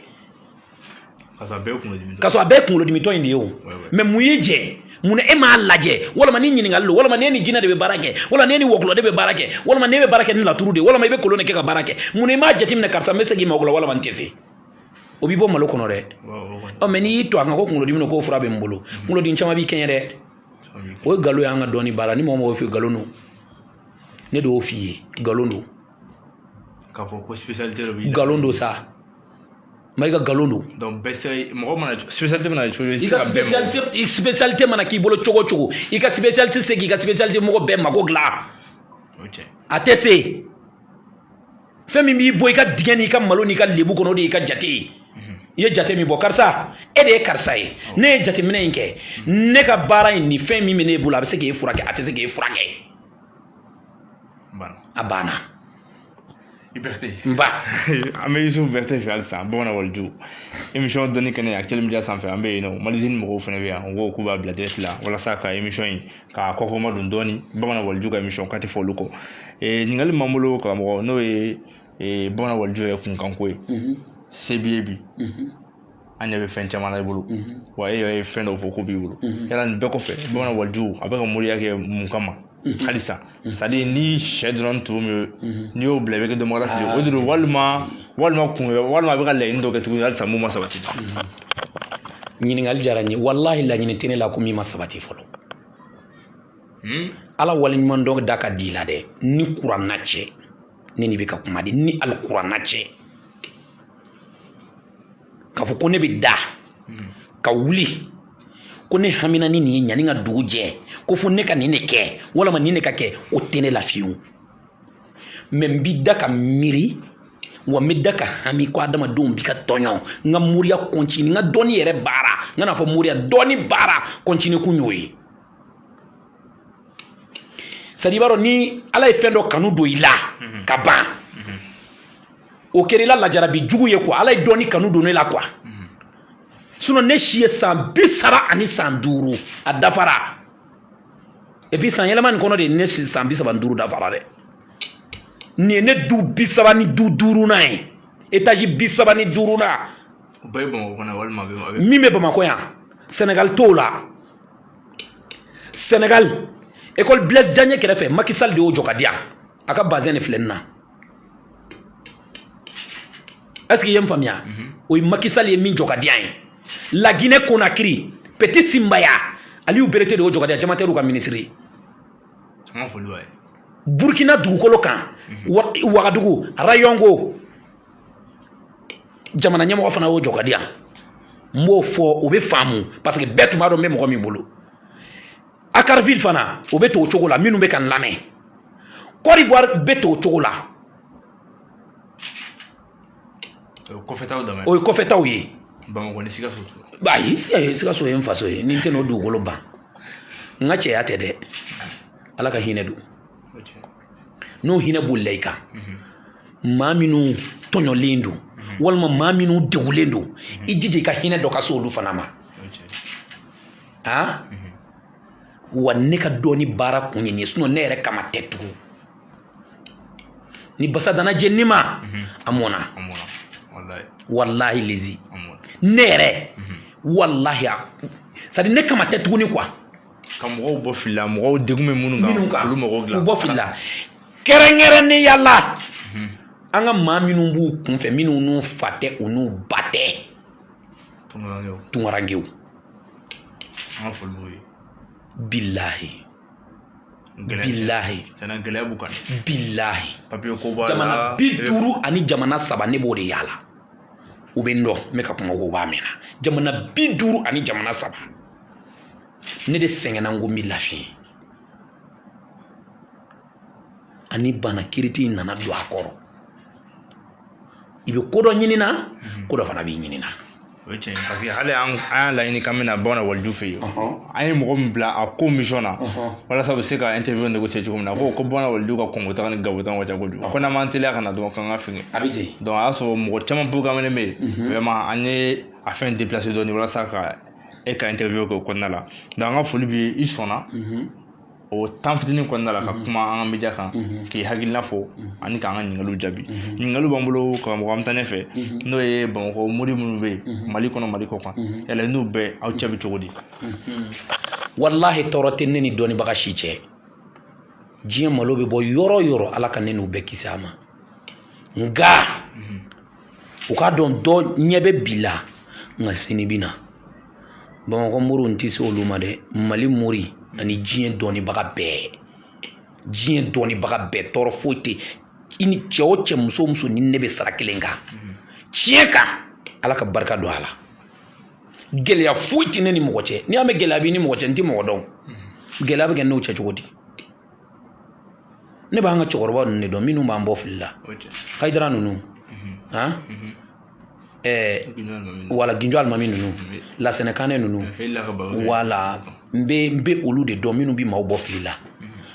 K'a sɔrɔ a bɛɛ ye kunkolodimitɔ. K'a sɔrɔ a bɛɛ ye kunkoloodimitɔ in de ye o. Mais mun y'i jɛ? Mun na e m'a lajɛ? Walama ni ɲininkali don, walama n'e ni jinɛ de bɛ baara kɛ, walama n'e ni wɔkulɔ de bɛ baara kɛ, walama n'e bɛ baara kɛ ni laturu de ye, walama i bɛ kolon de kɛ ka baara kɛ, mun na i m'a jateminɛ? Karisa, n bɛ se k'i mako la walama n tɛ se. O b'i bɔ malo kɔnɔ dɛ. Ɔ, mais n'i y'i to a kan ko kunkolodimi don, k'o fura bɛ n bolo, kunkolodimi caman b'i kɛɲɛ dɛ. O ye nkalon ye. An ka dɔnni baara ni mɔgɔ mɔgɔ f'i ye nkalon don, ne de y'o f'i ye, nkalon don. K'a fɔ ko spécialité dɔ b'i la. Nkalon don sa, Mayiga, nkalon don. Donc bɛɛ se mɔgɔ mana spécialité mana cogo i ka spécialité, spécialité mana k'i bolo cogo o cogo, i ka spécialité se k'i ka spécialité mɔgɔ bɛɛ mako dilan, a tɛ se. Fɛn min b'i bɔ i ka dingɛ n'i ka malo n'i ka lebu kɔnɔ, o de y'i ka jate ye. I ye jate min bɔ, karisa, e de ye karisa ye, ne ye jateminɛ in kɛ, ne ka baara in, nin fɛn min bɛ ne bolo, a bɛ se k'e furakɛ, a tɛ se k'e furakɛ, a banna. I Berete. N ba. An bɛ Yusuf Berete fɛ halisa, Bamanan Waliju émission dɔnni kɛnɛ Actuel Media sanfɛ. An bɛ yen nɔ, Malizine mɔgɔw fana bɛ yan. U ko k'u b'a bila direct la walasa ka émission in k'a kɔkɔma don dɔɔni. Bamanan Waliju ka émission k'a tɛ fɔ olu kɔ. Ɲininkali min b'an bolo, karamɔgɔ, n'o ye Bamanan Waliju yɛrɛ kunkanko ye. Se b'i ye bi, an ɲɛ bɛ fɛn caman na i bolo wa, e yɛrɛ ye fɛn dɔw fɔ ko b'i bolo. Yala nin bɛɛ kɔfɛ, Bamanan Waliju a bɛ ka moriya kɛ mun kama halisa? C'est à dire ni sɛ dɔrɔn turu min, n'i y'o bila, i bɛ kɛ dɔnbaga fili o de don, walima kun walima a bɛ ka laɲini dɔ kɛ tuguni halisa mun ma sabati? Ɲininkali diyara n ye. Walahi, laɲini tɛ ne la ko min ma sabati fɔlɔ. Ala waleɲuman dɔn da ka di i la dɛ. Ni kuranna cɛ, ne ni bɛ ka kuma de, ni alikuranna cɛ, k'a fɔ ko ne bɛ da ka wuli ko ne hamina ni nin ye ɲani ka dugu jɛ, ko fo ne ka nin de kɛ walama nin de ka kɛ, o tɛ ne la fiyewu. Mais n bi da ka miiri wa, n bɛ da ka hami ko adamadenw bi ka tɔɲɔ. N ka moriya continue, n ka dɔnni yɛrɛ baara, n kana fɔ moriya, dɔnni baara continue kun y'o ye. C'est à dire, i b'a dɔn, ni Ala ye fɛn dɔ kanu don i la ka ban, o kɛra i la lajarabi jugu ye quoi. Ala ye dɔnni kanu don ne la quoi. Sinon ne si ye san 35 san 5, a dafara. Et puis san yɛlɛma nin kɔnɔ de, ne si san 35 dafara dɛ. Nin ye ne du 35nan ye, étage 35nan. O bɛɛ ye Bamakɔ kɔnɔ walima a bɛ Min bɛ Bamakɔ yan, Sénégal t'o la. Sénégal, école Blaise Diagne kɛrɛfɛ, Macky Sall de y'o jɔ ka di yan. A ka bazin de filɛ nin na. Est ce que i ye n faamuya? O ye Macky Sall ye min jɔ ka di yan ye. La Guinée Conakry, Petit Simbaya, Aliou Berete de y'o jɔ ka di yan, diamantaire ka ministre ye. An ka foli b'a ye. Burkina dugukolo kan, Wagadugu Rayongo, jamana ɲɛmɔgɔ fana y'o jɔ ka di yan. N b'o fɔ, o bɛ faamu parce que bɛɛ tun b'a dɔn n bɛ mɔgɔ min bolo. Akarville fana, o bɛ to o cogo la. Minnu bɛ ka n lamɛn, Côte d'Ivoire bɛ to o cogo la. O ye kɔfɛtaw dama ye. O ye kɔfɛtaw ye. Bamakɔ ni Sikaso. Ayi, Sikaso ye n faso ye, ni n tɛ n'o dugukolo ban. N ka cɛya tɛ dɛ, Ala ka hinɛ don. N'o hinɛ bolila i kan, maa minnu tɔɲɔlen don walima maa minnu degulen don, i jija i ka hinɛ dɔ ka se olu fana ma. Han, wa ne ka dɔnni baara kun ye nin ye. Sinon ne yɛrɛ kama tɛ tugun. Ni basa danna jenini ma, a mɔnna. Walahi lezi, ne yɛrɛ, walahi, c'est à dire ne kama tɛ tuguni quoi. Ka mɔgɔw bɔ fili la, mɔgɔw degun bɛ minnu kan, minnu kan, olu mɔgɔw dilan. K'u bɔ fili la, kɛrɛnkɛrɛnnenya la. An ka maa minnu b'u kunfɛ, minnu n'u fa tɛ, u n'u ba tɛ, tunkarankew, bilahi bilahi bilahi, jamana 53 ni jamana 3, ne b'o de yaala. U bɛ n dɔn, n bɛ ka kuma ko b'a mɛnna. Jamana 53 ni jamana 3, ne de sɛgɛnna, n ko n bɛ lafiya. Ani bana kiriti in nana don a kɔrɔ. I bɛ ko dɔ ɲini na, ko dɔ fana b'i ɲini na. O ye tiɲɛ ye, parce que hali an y'a laɲini k'an bɛna Bamanan Waliju fɛ yen, an ye mɔgɔ min bila a ko mission na walasa u bɛ se ka interview négocier cogo min na, ko Bamanan Waliju ka Kɔngo taga ni Gabo taga ka ca kojugu, ko n'an m'an teliya ka na dɔrɔn k'an ka fɛngɛ. A bɛ ten. Donc a y'a sɔrɔ mɔgɔ caman programmé bɛ yen. Vraiment, an ye a fɛn déplacer dɔɔnin walasa ka e ka interview kɛ o kɔnɔna la. Donc an ka foli b'i ye, i sɔnna o temps fitinin kɔnɔna la ka kuma an ka média kan, k'i hakilina fɔ ani k'an ka ɲininkaliw jaabi. Ɲininkaliw b'an bolo, karamɔgɔ, an bɛ taa ɲɛfɛ. N'o ye Bamakɔ mori minnu bɛ yen Mali kɔnɔ, Mali kɔ kan, yala n'u bɛɛ aw cɛ bɛ cogo di? Walahi, tɔɔrɔ tɛ ne ni dɔnnibaga si cɛ. Diɲɛ malo bɛ bɔ yɔrɔ o yɔrɔ, Ala ka ne n'u bɛɛ kisi a ma. Nka u k'a dɔn, dɔ ɲɛ bɛ bi la, nka sini bɛ na. Bamakɔ moriw, n tɛ se olu ma dɛ. Mali mori ani diɲɛ dɔnnibaga bɛɛ, diɲɛ dɔnnibaga bɛɛ, tɔɔrɔ foyi tɛ i ni cɛ o cɛ, muso o muso, ni ne bɛ sara kelen kan, tiɲɛ kan, Ala ka barika don a la. Gɛlɛya foyi tɛ ne ni mɔgɔ cɛ. N'i y'a mɛn gɛlɛya b'i ni mɔgɔ cɛ, n tɛ mɔgɔ dɔn. Gɛlɛya bɛ kɛ n'o cɛ cogo di? Ne b'an ka cɛkɔrɔba ninnu de dɔn, minnu b'an bɔ fili la, Hayidara ninnu, han, wala Ginjo Alimami ninnu, Lasɛnɛ Kanɛ ninnu, wala n bɛ olu de dɔn, minnu bɛ maaw bɔ fili la.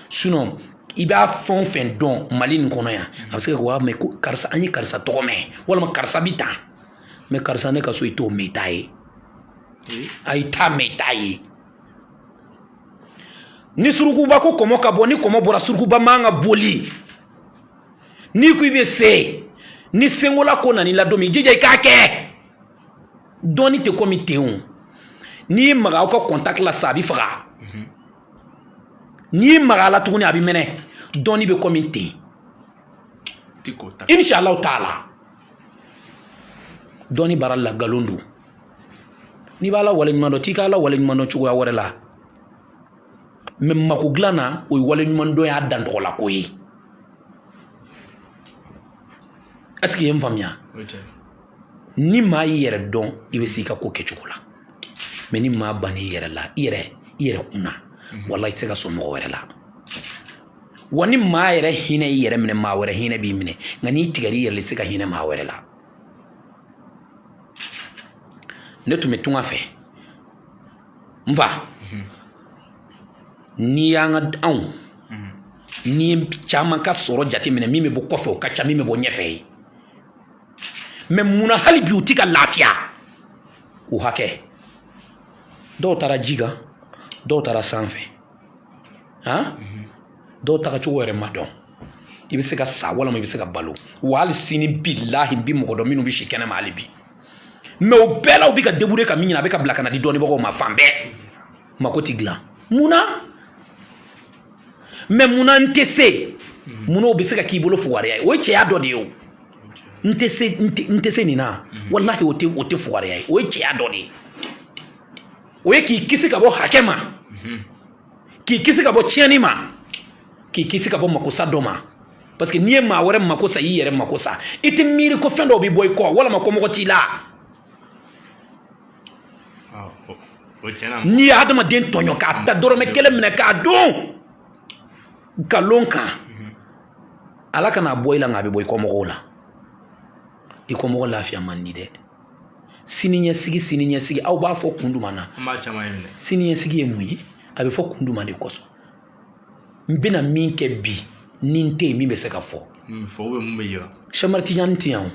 Sinon i b'a fɛn o fɛn dɔn Mali nin kɔnɔ yan, a bɛ se ka kɛ mɛ ko karisa, an ye karisa tɔgɔ mɛn, walima karisa bi tan, mɛ karisa ne ka so, i t'o mɛn, i t'a ye, a i t'a mɛn, i t'a ye. Ni surukuba ko kɔmɔ ka bɔ, ni kɔmɔ bɔra, surukuba man ka boli. N'i ko i bɛ se, ni senkola ko nana i la don min, i jija i k'a kɛ. Dɔɔni tɛ komi ten o. N'i ye maga aw ka contact la sa, a bɛ faga. N'i ye maga a la tuguni, a bɛ mɛnɛ. Dɔɔni bɛ komi ten. Inshallah taala, dɔɔni baara la nkalon don. N'i b'a la waleɲuman dɔn, t'i k'a la waleɲuman dɔn cogoya wɛrɛ la. Mɛ mako dilan na, o ye waleɲuman dɔn y'a dantɔgɔla ko ye. Est ce que i ye n faamuya? Ni maa y'i yɛrɛ dɔn, i bɛ se i ka ko kɛcogo la. Mɛ ni maa bann'i yɛrɛ la, i yɛrɛ kunna, wala i tɛ se ka sɔn mɔgɔ wɛrɛ la. Wa ni maa yɛrɛ hinɛ y'i yɛrɛ minɛ, maa wɛrɛ hinɛ b'i minɛ. Nka n'i tigɛr'i yɛrɛ la, i tɛ se ka hinɛ maa wɛrɛ la. Ne tun bɛ tunga fɛ, n fa. N'i y'an ka anw n'i ye caman ka sɔrɔ jateminɛ, min bɛ bɔ kɔfɛ, o ka ca min bɛ bɔ ɲɛfɛ ye. Mɛ munna hali bi u ti ka lafiya u hakɛ? Dɔw taara ji kan, dɔw taara sanfɛ, han, dɔw taga cogo yɛrɛ ma dɔn. I bɛ se ka sa walima i bɛ se ka balo. Wa hali sini, bilahi, n bi mɔgɔ dɔn minnu bɛ si kɛnɛma hali bi. Mɛ o bɛɛ la, u bɛ ka débrouiller ka min ɲini, a bɛ ka bila ka na di dɔnnibagaw ma fan bɛɛ. Mako ti dilan munna? Mɛ munna n tɛ se? Munna o bɛ se ka k'i bolo fugariya ye? O ye cɛya dɔ de ye. O n tɛ se, n tɛ se nin na, walahi, o tɛ fugariya ye, o ye cɛya dɔ de ye. O ye k'i kisi ka bɔ hakɛ ma, k'i kisi ka bɔ tiɲɛni ma, k'i kisi ka bɔ makosa dɔ ma. Parce que n'i ye maa wɛrɛ mako sa, i yɛrɛ mako sa. I tɛ miiri ko fɛn dɔw bɛ bɔ i kɔ, walima ko mɔgɔ t'i la. N'i ye hadamaden tɔɲɔ k'a ta dɔrɔmɛ kelen minɛ k'a dun nkalon kan, Ala kana bɔ i la, nka a bɛ bɔ i kɔmɔgɔw la. I kɔmɔgɔ lafiya man di dɛ. Sini ɲɛsigi, sini ɲɛsigi, aw b'a fɔ kun jumɛn na? Sini ɲɛsigi ye mun ye? A bɛ fɔ kun jumɛn de kosɔn? N bɛna min kɛ bi ni n tɛ yen, min bɛ se ka fɔ? Sɛki Tijani tɛ yan o,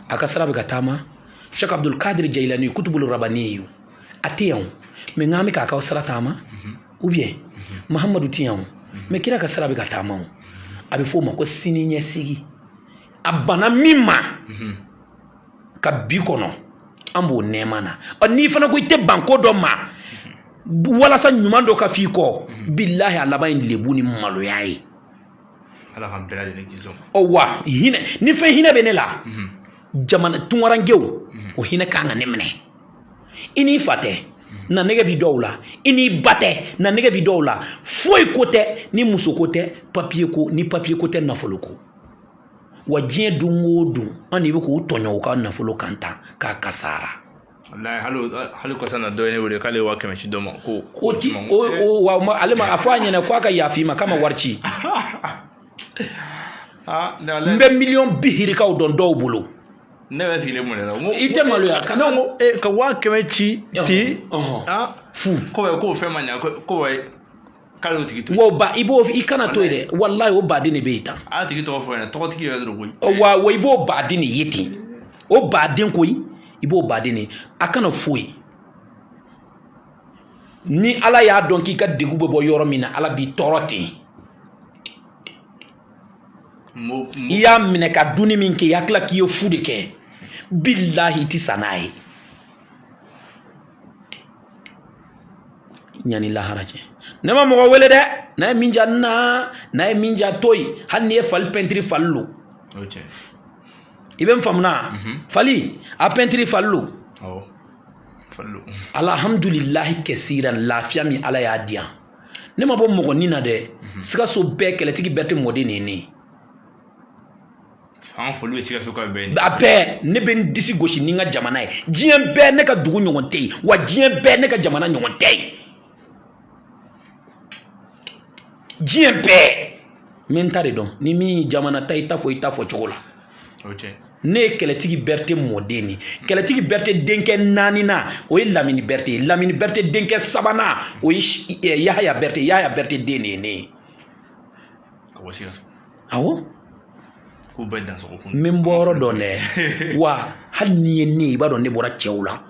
a ka sira bɛ ka taama. Sɛki Abdul Kadir Jayilani, kutubulu rabani ye o, a tɛ yan o, mɛ n'an bɛ k'a ka sira taama. Ou bien Mahamadu tɛ yan o, mɛ kira ka sira bɛ ka taama. O a bɛ fɔ o ma ko sini ɲɛsigi. A banna min ma ka bi kɔnɔ, an b'o nɛɛma na. Ɔ, n'i fana ko i tɛ ban ko dɔ ma walasa ɲuman dɔ ka f'i kɔ, bilahi, a laban ye lebu ni maloya ye. Ala k'an bɛɛ lajɛlen kisi o ma. Ɔ wa hinɛ ni fɛn hinɛ bɛ ne la, jamana tunkarankew o hinɛ kan ka ne minɛ. I n'i fa tɛ na nɛgɛ bi dɔw la, i n'i ba tɛ na nɛgɛ bi dɔw la, foyi ko tɛ, ni muso ko tɛ, papiye ko ni papiye ko tɛ, nafolo ko. Wa diɲɛ don o don an de bɛ k'u tɔɲɔ u ka nafolo kan tan k'a kasara. Walayi, hali kɔsa na dɔ ye ne wele k'ale ye 100 000 ci dɔ ma ko o ti o wa ale ma a fɔ a ɲɛna k'a ka yafa i ma k'a ma wari ci. N bɛ miliyɔn 50 kaw dɔn dɔw bolo. Ne bɛ sigilen mun de la? I tɛ maloya? Kana ne ko ka 100 000 ci ten fu ko k'o fɛn ma ɲa ko k'ale y'o tigi to yen. Wa ba i b'o i kana to yen dɛ, walayi o baden de bɛ yen tan. A tigi tɔgɔ fɔ ɲɛna, tɔgɔtigi yɛrɛ dɔrɔn koyi. Wa i b'o baden de ye ten, o baden koyi, i b'o baden de a kana foyi. Ni Ala y'a dɔn k'i ka degun bɛ bɔ yɔrɔ min na, Ala b'i tɔɔrɔ ten. I y'a minɛ ka dunni min kɛ, i hakili la k'i ye fu de kɛ, bilahi i ti sa n'a ye ɲani lahara cɛ. Ne ma mɔgɔ wele dɛ, n'a ye min ja na, n'a ye min ja to yen. Hali n'i ye fali pɛntiri fali lo, i bɛ n faamu na? Fali a pɛntiri fali lo. Alhamdulilahi kɛsiran, lafiya min Ala y'a di yan, ne ma bɔ mɔgɔ nin na dɛ. Sikaso bɛɛ kɛlɛtigi Berete mɔden de ye ne ye. An foli bɛ Sikaso ka bɛɛ. A bɛɛ, ne bɛ n disi gosi ni n ka jamana ye. Diɲɛ bɛɛ ne ka dugu ɲɔgɔn tɛ yen, wa diɲɛ bɛɛ ne ka jamana ɲɔgɔn tɛ yen. Diɲɛ bɛɛ n bɛ n ta de dɔn. Ni min jamana ta, i ta fɔ i ta fɔ cogo la. Ne ye kɛlɛtigi Berete mɔden de. Kɛlɛtigi Berete denkɛ naaninan o ye Lamini Berete ye. Lamini Berete denkɛ sabanan o ye Yahaya Berete. Yahaya Berete den de ye ne ye. Awɔ, n bɛ n bɔyɔrɔ dɔn dɛ. Wa hali n'i ye ne ye, i b'a dɔn ne bɔra cɛw la.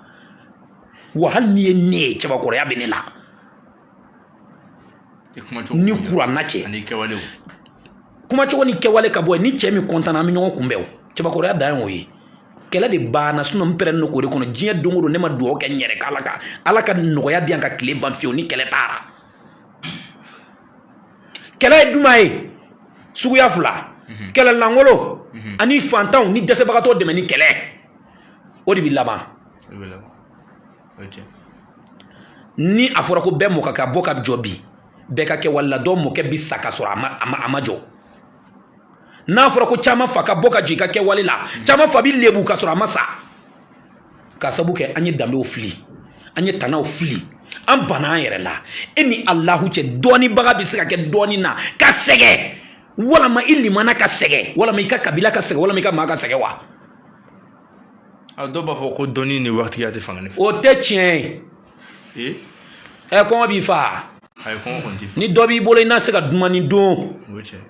Wa hali n'i ye ne ye, cɛbakɔrɔya bɛ ne la ni kuranna cɛ. Kumacogo ni kɛwale ka bɔ yen. Ni cɛ min kɔntanna, an bɛ ɲɔgɔn kunbɛn. O cɛbakɔrɔya dan ye o ye. Kɛlɛ de banna, sinɔn n pɛrɛnnen don k'o de kɔnɔ diɲɛ don o don. Ne ma dugawu kɛ n yɛrɛ k'Ala ka Ala ka nɔgɔya di yan ka tile ban fiyewu ni kɛlɛ taara. Kɛlɛ ye jumɛn ye? Suguya fila: kɛlɛ lankolon ani fantanw ni dɛsɛbagatɔw dɛmɛ ni kɛlɛ. O de bɛ laban. Ni a fɔra ko bɛɛ mɔkɛ ka bɔ ka jɔ bi, bɛɛ ka kɛ wali la, dɔw mɔkɛ bi sa ka sɔrɔ a ma jɔ. N'a fɔra ko caman fa ka bɔ ka jɔ i ka kɛ wale la, caman fa bi lebu ka sɔrɔ a ma sa. K'a sabu kɛ an ye danbew fili, an ye tanaw fili, an banna an yɛrɛ la. E ni Alahu cɛ, dɔɔnibaga bɛ se ka kɛ dɔɔni na ka sɛgɛn, walama i limana ka sɛgɛn, walama i ka kabila ka sɛgɛn, walama i ka maa ka sɛgɛn wa. A dɔw b'a fɔ ko dɔnni ni waritigiya tɛ fankelen fɛ. O tɛ tiɲɛ ye. Ɛ, kɔngɔ b'i fa. Ayi, kɔngɔ kɔni t'i fa. Ni dɔ b'i bolo, i n'a se ka dumuni dun. O ye tiɲɛ.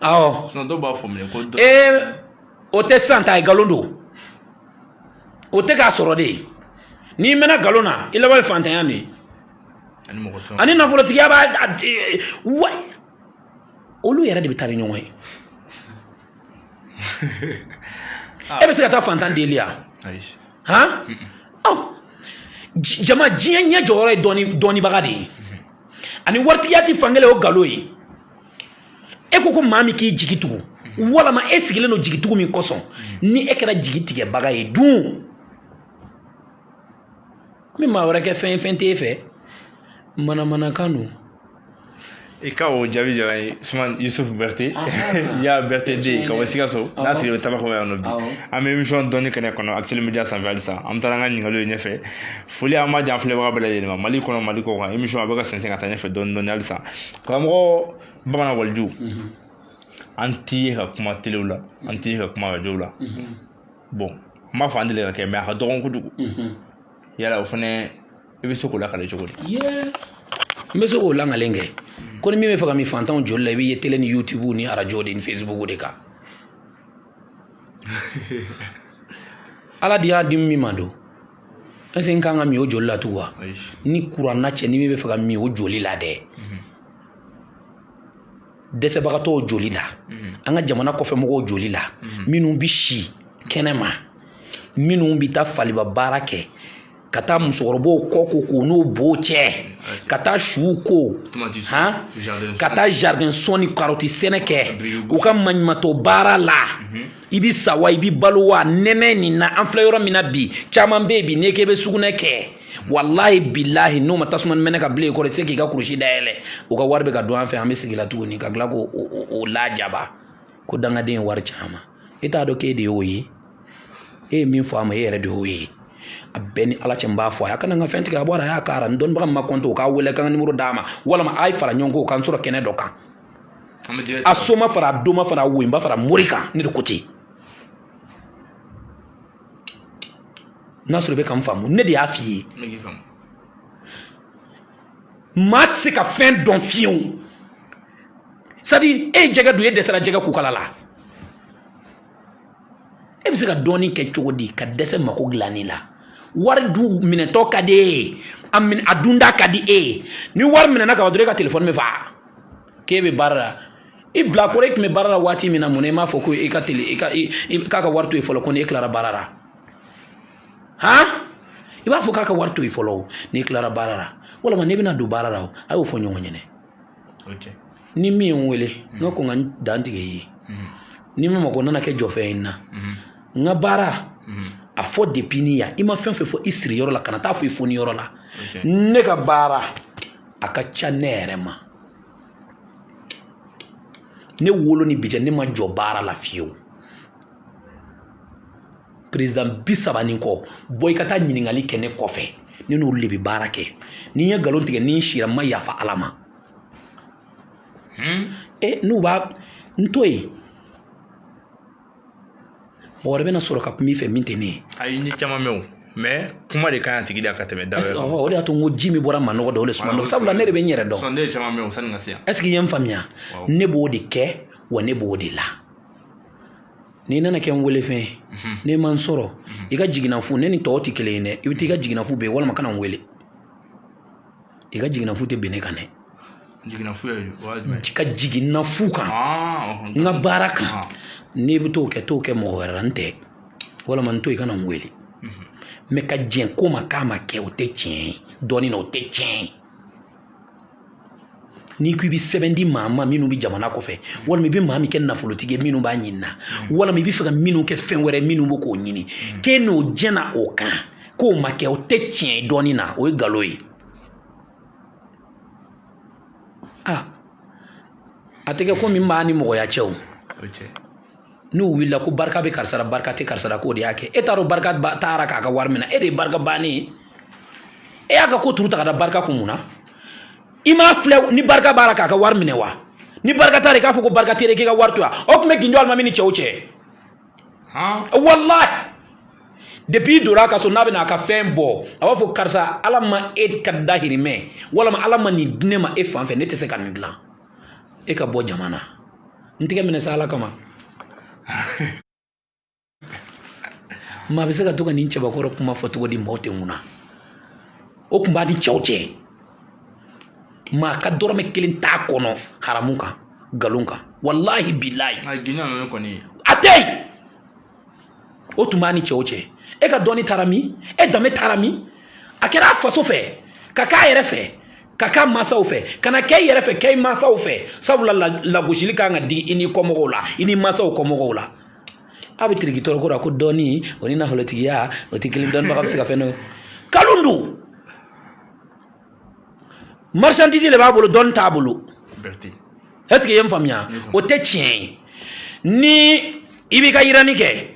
Awɔ. Sinon dɔw b'a fɔ minɛ ko. Ee, o tɛ sisan ta ye, nkalon don. O tɛ k'a sɔrɔ de. N'i mɛnna nkalon na, i laban ye fantanya de ye. Ani nafolotigiya b'a wa, olu yɛrɛ de bɛ taa ni ɲɔgɔn ye. E bɛ se ka taa fantan deli yan? Han, jama diɲɛ ɲɛ jɔyɔrɔ ye dɔnnibaga de ye. Ani waritigiya tɛ fankelen, o nkalon ye. E ko maa min k'i jigi tugu, walama e sigilen don jigitugu min kosɔn, ni e kɛra jigi tigɛbaga ye dun, min maa wɛrɛ kɛ fɛn ye, fɛn t'e fɛ, manamanakan don. I ka o jaabi diyara n ye. Usumani Yusufu Berete, ya Berete den ka bɔ Sikaso, n'a sigilen bɛ Tabakɔ yan nɔ. Bi an bɛ émission dɔnni kɛnɛ kɔnɔ Actuel Media sanfɛ. Halisa an bɛ taa an ka ɲininkaliw ye ɲɛfɛ. Foli an b'a di an filɛbaga bɛɛ lajɛlen ma, Mali kɔnɔ, Mali kɔ kan. Émission a bɛ ka sɛnsɛn ka taa ɲɛfɛ dɔɔni dɔɔni halisa. Karamɔgɔ Bamanan Waliju, an t'i ye ka kuma telew la, an t'i ye ka kuma rajow la. Bon, n b'a fɔ an deli ka kɛ, mais a ka dɔgɔn kojugu. Yala o fɛnɛ, i bɛ se k'o lakale cogo di? N bɛ se k'o lakalen kɛ ko ni min bɛ fɛ ka min fantanw joli la, i bɛ ye télé ni YouTube ni arajo de ni Facebook de kan. Ala de y'a di min ma don, est ce que n kan ka min o joli la tugun wa? Ni kuranna cɛ, ni min bɛ fɛ ka min o joli la dɛ, dɛsɛbagatɔw joli la, an ka jamana kɔfɛ mɔgɔw joli la, minnu bɛ si kɛnɛma, minnu bɛ taa faliba baara kɛ ka taa musokɔrɔbaw kɔ ko k'u n'u bo cɛ. Ka taa suw ko, han, ka taa jardin sɔn ni karɔti sɛnɛ kɛ, u ka maɲumatɔ baara la. I bi sa wa, i bi balo wa, nɛnɛ nin na, an filɛ yɔrɔ min na bi, caman bɛ yen bi, n'i k'e bɛ sugunɛ kɛ, walahi bilahi, n'o ma tasuma mɛnɛ ka bila i kɔrɔ, i tɛ se k'i ka kurusi dayɛlɛ. U ka wari bɛ ka don an fɛ, an bɛ sigi la tuguni ka tila k'o o lajaba ko dangaden ye wari caman. E t'a dɔn k'e de y'o ye, e ye min fɔ a ma, e yɛrɛ de y'o ye. A bɛɛ ni Ala cɛ, n b'a fɔ a ye, a kana n ka fɛn tigɛ. A bɔra, a y'a kara n dɔnnibaga min ma kɔnte, o k'a wele, k'an ka nimoro d'a ma, walima a ye fara ɲɔgɔn kan, o k'an sɔrɔ kɛnɛ dɔ kan. A soma fara, a doma fara, a woyinba fara mori kan, ne de ko ten. N'a sɔrɔ i bɛ ka n faamu, ne de y'a f'i ye. Maa tɛ se ka fɛn dɔn fiyewu. C'est à dire, e ye jɛgɛ dun, e dɛsɛra jɛgɛ kukala la, e bɛ se ka dɔɔni kɛ cogo di ka dɛsɛ mako dilanni la? Wari dun minɛtɔ ka di e ye, a dunda ka di e ye. Ni wari minɛna ka ban dɔrɔn, e ka telefɔni bɛ faga k'e bɛ baara la. I bila kɔrɔ, e tun bɛ baara la waati min na, mun na i m'a fɔ ko i ka tele i ka k'a ka wari to yen fɔlɔ, ko n'e tilara baara la? Han, i b'a fɔ k'a ka wari to yen fɔlɔ n'i tilara baara la, walima n'i bɛna don baara la, a y'o fɔ ɲɔgɔn ɲɛnɛ. Ni min ye n wele, n ka kɔn ka n dan tigɛ i ye. Ni min mako nana kɛ jɔfɛn ye n na, n ka baara a fɔ depuis ni yan, i ma fɛn fɛn fɔ i siri yɔrɔ la, kana taa fɔ i foni yɔrɔ la. Ne ka baara a ka ca ne yɛrɛ ma. Ne wolo ni bi cɛ, ne ma jɔ baara la fiyewu. Président 30 ni kɔ bɔ, i ka taa ɲininkali kɛ ne kɔfɛ, ne n'olu de bɛ baara kɛ. Ni n ye nkalon tigɛ, ni n sira, n ma yafa Ala ma. E n'u b'a n to yen, mɔgɔ wɛrɛ bɛna sɔrɔ ka kuma i fɛ min tɛ ne ye. Ayi, ni caman mɛn o, mais kuma de ka ɲi a tigi la ka tɛmɛ da wɛrɛ kan. O de y'a to n ko ji min bɔra manɔgɔ dɔn, o de suma dɔn, sabula ne de bɛ n yɛrɛ dɔn. Ne ye caman mɛn o sani ka se yan. Est ce que i ye n faamuya? Ne b'o de kɛ wa, ne b'o de la. N'i nana kɛ n wele fɛn ye, n'i ma n sɔrɔ, i ka jiginnafu, ne ni tɔw tɛ kelen ye dɛ. I bɛ taa i ka jiginnafu bɛ yen, walima kana n wele. I ka jiginnafu tɛ bɛn ne kan dɛ. Jiginnafu ye jumɛn? Ka jiginnafu kan n ka baara kan, n'i bɛ t'o kɛ, t'o kɛ mɔgɔ wɛrɛ la, n tɛ, walima n to i kana n wele. Mais ka jɛn ko ma k'a ma kɛ, o tɛ tiɲɛ ye. Dɔɔnin na, o tɛ tiɲɛ ye. N'i ko i bɛ sɛbɛn di maa ma minnu bɛ jamana kɔfɛ, walima i bɛ maa min kɛ nafolotigi ye minnu b'a ɲini na, walima i bɛ fɛ ka minnu kɛ fɛn wɛrɛ minnu bɛ k'o ɲini, k'e n'o jɛnna o kan k'o ma kɛ, o tɛ tiɲɛ ye dɔɔnin na, o ye nkalon ye. Aa, a tɛ kɛ komi n b'a ni mɔgɔya cɛ o. N'u wulila ko barika bɛ karisa la, barika tɛ karisa la, k'o de y'a kɛ, e t'a dɔn barika taara k'a ka wari minɛ, e de ye barika bannen ye. E y'a ka ko turu ta ka da barika kun mun na? I m'a filɛ ni barika b'a la k'a ka wari minɛ wa? Ni barika t'a la, i k'a fɔ ko barika tɛ k'i ka wari to yan. O tun bɛ Gindo alimami ni cɛw cɛ. Walahi, depuis i donna a ka so, n'a bɛna a ka fɛn bɔ, a b'a fɔ karisa, Ala ma e ka dahirimɛ, walima Ala ma nin di ne ma e fan fɛ, ne tɛ se ka nin dilan, e ka bɔ jama na, n tɛgɛ minɛ sa Ala kama. Maa bɛ se ka to ka nin cɛbakɔrɔ kuma fɔ cogo di? Maaw tɛ n kunna. O tun b'a ni cɛw cɛ. Maa ka dɔrɔmɛ kelen t'a kɔnɔ haramu kan, nkalon kan, walahi bilahi. A tɛ yen. O tun b'a ni cɛw cɛ. E ka dɔnni taara min? E danbe taara min? A kɛra a faso fɛ, ka k'a yɛrɛ fɛ, ka k'a mansaw fɛ, ka na kɛ i yɛrɛ fɛ, kɛ i mansaw fɛ, sabula lagosili kan ka digi i n'i kɔmɔgɔw la, i n'i mansaw kɔmɔgɔw la. A bɛ tiriki tɔɔrɔ ko la ko dɔnni o ni nafolotigiya o tɛ kelen, dɔnnibaga bɛ se ka fɛn dɔ. Kalon don. Marchandise de b'a bolo, dɔnni t'a bolo. Est ce que i ye n faamuya? O tɛ tiɲɛ ye. Ni i b'i ka yiranni kɛ,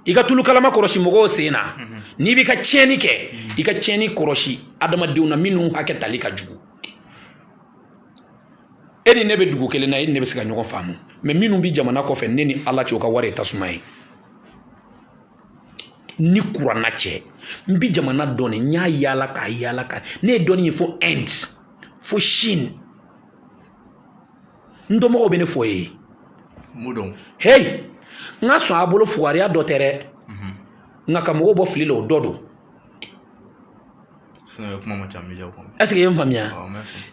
i ka tulu kalama kɔlɔsi mɔgɔw sen na. N'i b'i ka tiɲɛni kɛ, i ka tiɲɛni kɔlɔsi adamadenw na minnu hakɛ tali ka jugu. E ni ne bɛ dugu kelen na, e ni ne bɛ se ka ɲɔgɔn faamu, mais minnu bɛ jamana kɔfɛ, ne ni Ala cɛ, o ka wari ye tasuma ye ni kuranna cɛ. N bi jamana dɔn, n y'a yaala k'a yaala ka ne ye dɔnni ye fo Inde, fo Chine. N dɔnbagaw bɛ ne fɔ ye. Hey, n ka sɔn a bolo, fugariya dɔ tɛ dɛ, nka ka mɔgɔw bɔ fili la, o dɔ don. Est ce que i ye n faamuya?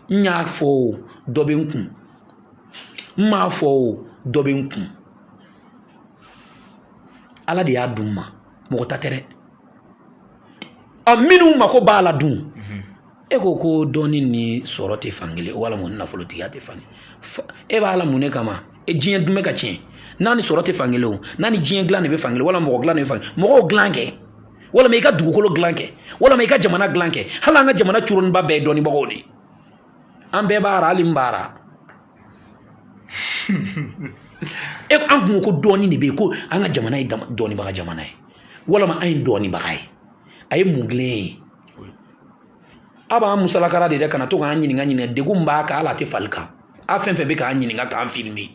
N y'a fɔ o, dɔ bɛ n kun, n m'a fɔ o, dɔ bɛ n kun. Ala de y'a dun ma, mɔgɔ ta tɛ dɛ. Ɔ, minnu mako b'a la dun. E ko ko dɔnni ni sɔrɔ tɛ fankelen walima ni nafolotigiya tɛ fan e b'a la mun de kama e diɲɛ dun bɛ ka tiɲɛ n'a ni sɔrɔ tɛ fankelen o n'a ni diɲɛ dilan de bɛ fankelen walima mɔgɔ dilan de bɛ fankelen mɔgɔw dilan kɛ walima i ka dugukolo dilan kɛ walima i ka jamana dilan kɛ hali an ka jamana curoniba bɛɛ ye dɔnnibagaw de ye an bɛɛ b'a ra hali n b'a ra e an kun ko dɔnni de bɛ yen ko an ka jamana ye dɔnnibaga jamana ye walima an ye dɔnnibaga ye a ye mun dilan ye a b'an musalakara de dɛ kana to k'an ɲininka ɲininka degun b'a kan ala tɛ fali kan a fɛn fɛn bɛ k'an ɲininka k'an filmer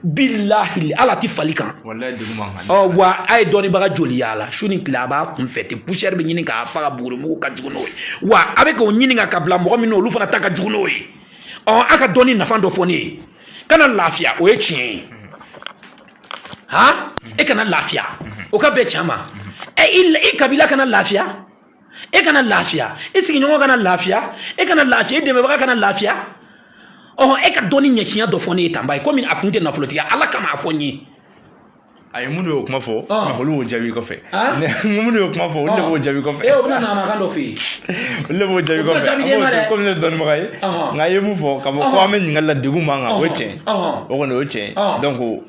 bilahi ala tɛ fali kan ɔ wa a ye dɔnnibaga joli yaala su ni tile a b'a kun fɛ ten poussière bɛ ɲini k'a faga bugurimugu ka jugu n'o ye wa a bɛ k'o ɲininka ka bila mɔgɔ min na olu fana ta ka jugu n'o ye ɔ a ka dɔnni nafa dɔ fɔ ne ye kana lafiya o ye tiɲɛ ye han e kana lafiya o ka bɛn tiɲɛ ma ɛ i kabila kana lafiya e kana lafiya i sigiɲɔgɔn kana lafiya e kana lafiya i dɛmɛbaga kana lafiya ɔhɔn e ka dɔnni ɲɛsinya dɔ fɔ ne ye tanba ye komi a kun tɛ nafolotigiya ala kama a fɔ n ye ayi minnu y'o kuma fɔ olu b'o jaabi kɔfɛ minnu y'o kuma fɔ olu de b'o jaabi kɔfɛ ee o bɛna namakan dɔ f'i ye olu de b'o jaabi kɔfɛ komi ne ye dɔnnibaga ye nka i ye mun fɔ k'a fɔ ko an bɛ ɲininkali la degun b'an kan o ye tiɲɛ o kɔni o ye tiɲɛ donc o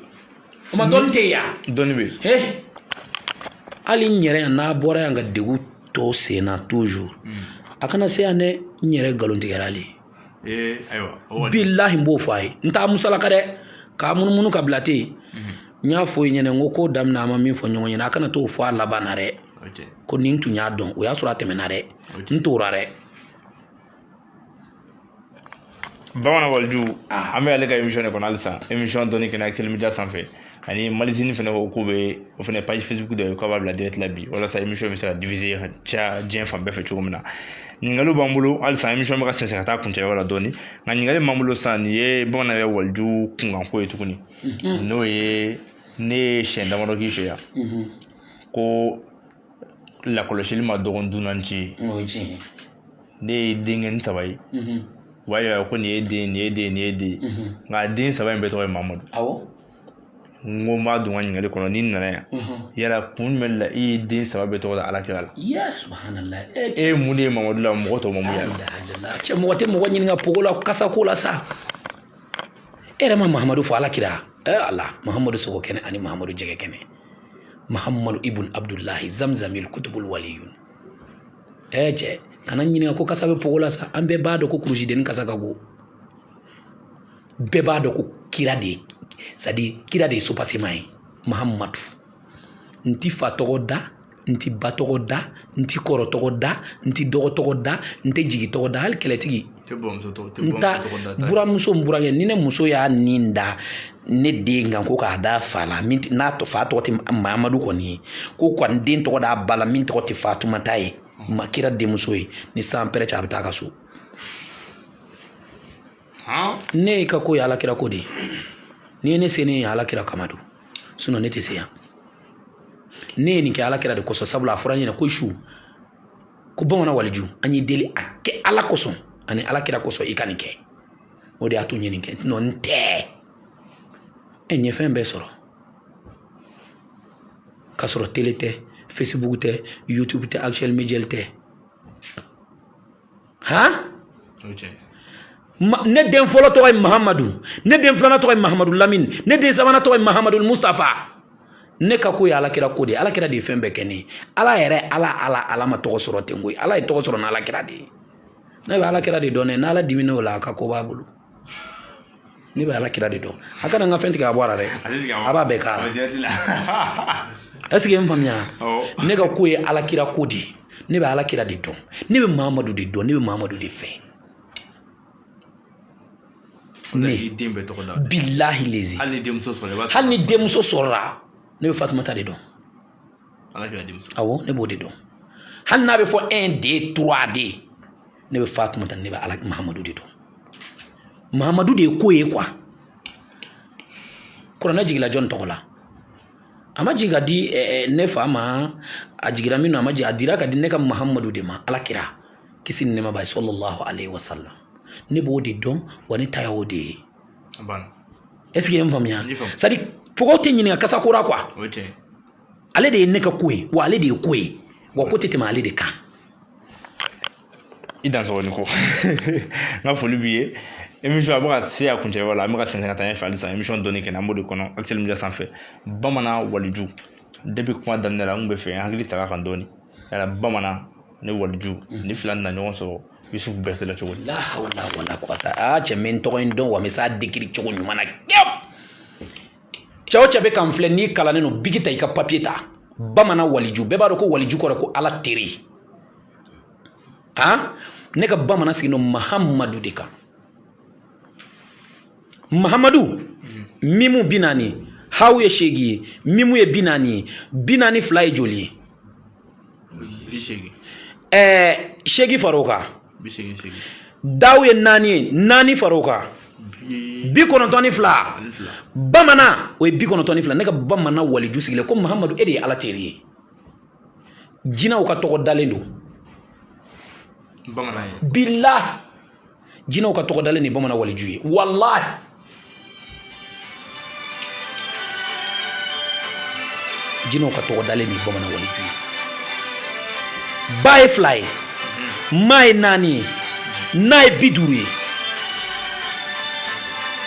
ma dɔnni tɛ yen yan dɔnni bɛ yen hali n yɛrɛ yan n'a bɔra yan ka degun tɔ sen na toujours a kana se yan dɛ n yɛrɛ nkalontigɛla le ye ayiwa bilahi n b'o fɔ a ye n t'a musalaka dɛ k'a munumunu ka bila ten n y'a fɔ i ɲɛna n ko ko daminɛ an ma min fɔ ɲɔgɔn ɲɛna a kana t'o fɔ a laban na dɛ ko ni n tun y'a dɔn o y'a sɔrɔ a tɛmɛna dɛ n tora dɛ Bamanan waliju an bɛ ale ka émission de kɔnɔ halisa émission dɔnni kɛnɛ Actuel Media sanfɛ ani Malizini fana ko k'u bɛ o fana page Facebook dɔ ye k'a b'a bila direct la bi walasa émission bɛ se ka diffuser ka caya diɲɛ fan bɛɛ fɛ cogo min na ɲininkaliw b'an bolo halisa émission bɛ ka sɛnsɛn ka taa kuncɛyɔrɔ la dɔɔni nka ɲininkali min b'an bolo sisan nin ye bamanan yɛrɛ waliju kunkanko ye tuguni n'o ye ne ye siɲɛ damadɔ k'i fɛ yan ko lakɔlɔsili ma dɔgɔn dunan ci ye ne ye denkɛnin saba ye u b'a yira ko nin ye den nin ye den nin ye den nka den saba in bɛɛ tɔgɔ ye Mamadu awɔ n ko n b'a don n ka ɲininkali kɔnɔ n'i nana yan yala kun jumɛn la i ye den saba bɛɛ tɔgɔ da ala kira la ya subhanallah e ye mun de ye Mamadu la mɔgɔ tɔw ma mun y'a la cɛ mɔgɔ tɛ mɔgɔ ɲininka pogo la kasa ko la sa e yɛrɛ ma Mahamadu fɔ ala kira ala Mahamadu sogo kɛnɛ ani Mahamadu jɛgɛ kɛnɛ Mahamadu ibn Abdullahi zamzamil kutubul waliyun cɛ kana ɲininka ko kasa bɛ pogo la sa an bɛɛ b'a dɔn ko kurusidenni kasa ka go bɛɛ b'a dɔn ko kira de ye c'est à dire kira de ye sopasema ye Mahamadu n ti fa tɔgɔ da n ti ba tɔgɔ da n ti kɔrɔ tɔgɔ da n ti dɔgɔ tɔgɔ da n tɛ jigi tɔgɔ da hali kɛlɛtigi n ta buramuso n burankɛ ni ne muso y'a nin da ne den kan ko k'a da fa la min n'a fa tɔgɔ tɛ Mahamadu kɔni ye ko ka n den tɔgɔ da ba la min tɔgɔ tɛ Fatumata ye ma kira denmuso ye ni san pɛrɛ cɛ a bɛ taa a ka so ne ka ko ye ala kira ko de ye n'i ye ne se ne ye ala kira kama don sinon ne tɛ se yan ne ye nin kɛ ala kira de kosɔn sabula a fɔra n ɲɛna ko su ko bamanan waliju an y'i deli a kɛ ala kosɔn ani ala kira kosɔn i ka nin kɛ o de y'a to n ye nin kɛ sinon n tɛ ɛ n ye fɛn bɛɛ sɔrɔ k'a sɔrɔ tele tɛ facebook tɛ youtube tɛ actuel media tɛ han ne den fɔlɔ tɔgɔ ye mahamadu ne den filanan tɔgɔ ye mahamadu lamini ne den sabanan tɔgɔ ye mahamadu mustafa ne ka ko ye alakira ko de ye alakira de ye fɛn bɛɛ kɛ ne ye ala yɛrɛ ala ala ala ma tɔgɔ sɔrɔ ten koyi ala ye tɔgɔ sɔrɔ n'alakira de ye ne bɛ alakira de dɔn dɛ n'ala dimina o la a ka ko b'a bolo ne bɛ alakira de dɔn a kana n ka fɛn tigɛ ka bɔ a la dɛ a b'a bɛɛ k'a la est ce que n faamuya ne ka ko ye alakira ko de ye ne bɛ alakira de dɔn ne bɛ mahamadu de dɔn ne bɛ mahamadu de fɛ ne den bɛɛ tɔgɔ da bilahi lezi hali ni denmuso sɔrɔ hali ni denmuso sɔrɔla ne bɛ fatumata de dɔn awɔ ne b'o de dɔn hali n'a bɛ fɔ 1 2 3 D ne bɛ fatumata ne bɛ ala mahamadu de dɔn mahamadu de ye ko ye quoi kuranɛ jigila jɔn tɔgɔ la a ma jigin ka di ne fa ma a jigira min na a ma jigin a dira ka di ne ka mahamadu de ma ala kira kisi ni nɛɛma b'a ye sallallahu alaihi wasallam ne b'o de dɔn wa ne ta y'o de ye est ce que i ye n faamuya c'est à dire mɔgɔw tɛ ɲininka kasa ko ra quoi ale de ye ne ka ko ye wa ale de ye ko ye wa ko tɛ tɛmɛ ale de kan. I dansɔgɔ ni ko. N ka foli b'i ye. Émission a bɛ ka se a kuncɛyɔrɔ la, an bɛ ka sɛnsɛn ka taa ɲɛfɛ halisa. Émission dɔnni kɛnɛ, an b'o de kɔnɔ Actuel Media sanfɛ. Bamanan waliju, depuis kuma daminɛ la, n kun bɛ fɛ n hakili taga kan dɔɔni. Yala bamanan ni waliju ni fila nana ɲɔgɔn sɔrɔ Yusufu Berete la cogo di? La hawla wala quwata. Aa cɛ, n bɛ n tɔgɔ in dɔn wa, n bɛ s'a décrire cogo ɲuman na. Kɛw cɛ o cɛ bɛ ka n filɛ, n'i kalannen don, biki ta, i ka papier ta. Bamanan waliju, bɛɛ b'a dɔn ko waliju kɔrɔ ko Ala teri. Han, ne ka bamanan sigilen don Mahamadu de kan. Mahamadu, mimu 40, hawu ye 8 ye, mimu ye 40 ye, 42 ye joli ye? 80. 8 far'o kan. 88. Dawu ye 4 ye, 4 far'o kan. 92. Bamanan o ye 92. Ne ka bamanan waliju sigilen ko Mahamadu, e de ye Ala teri ye. Jinɛw ka tɔgɔ dalen don bamanan ye. Bilahi, jinɛw ka tɔgɔ dalen ni bamanan waliju ye, walahi. Jinɛw ka tɔgɔ dalen ni bamanan waliju ye. Ba ye 2 ye, ma ye 4 ye, n'a ye 50 ye,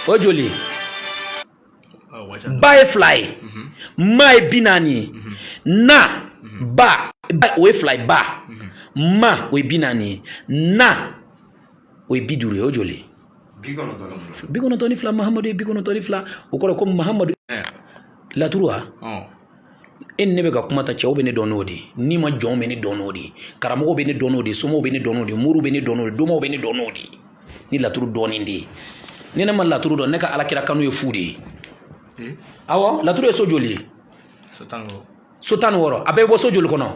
o ye joli ye? Ba ye 2 ye, ma ye 40 ye, na ba o ye 2 ye, ba ma o ye 40 ye, na o ye 50 ye, o joli ye? 92. Mahamadu ye 92. O kɔrɔ ko Mahamadu laturu wa. E ni ne bɛ ka kuma ta, cɛw bɛ ne dɔn n'o de ye, ni ma jɔn bɛ ne dɔn n'o de ye, karamɔgɔw bɛ ne dɔn n'o de ye, somɔgɔw bɛ ne dɔn n'o de ye, moriw bɛ ne dɔn n'o de ye, domaw bɛ ne dɔn n'o de ye, ni laturu dɔɔnin de ye. Ni ne ma laturu dɔn, ne ka alakira kanu ye fu de ye. Awɔ, laturu ye so joli ye? So 16. A bɛɛ bɔ so joli kɔnɔ?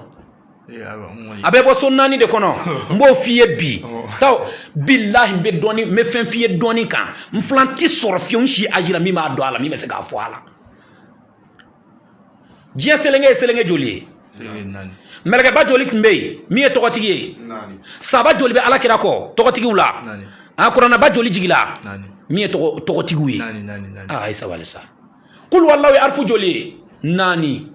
A bɛ bɔ so 4 de kɔnɔ. N b'o f'i ye bi taw, bilahi, n bɛ dɔɔni, n bɛ fɛn f'i ye dɔɔni kan. N filan ti sɔrɔ fiyewu n si âge la min b'a dɔn a la, min bɛ se k'a fɔ a la. Diɲɛ selenge ye selenge joli ye? Mɛlɛkɛba joli tun bɛ yen min ye tɔgɔtigi ye? Saba joli bɛ ala kira kɔ tɔgɔtigiw la? A kuranɛba joli jigila min ye tɔgɔtigiw ye? Aa, a ye sabali sa. Kulu walaw ye arifu joli ye? 4.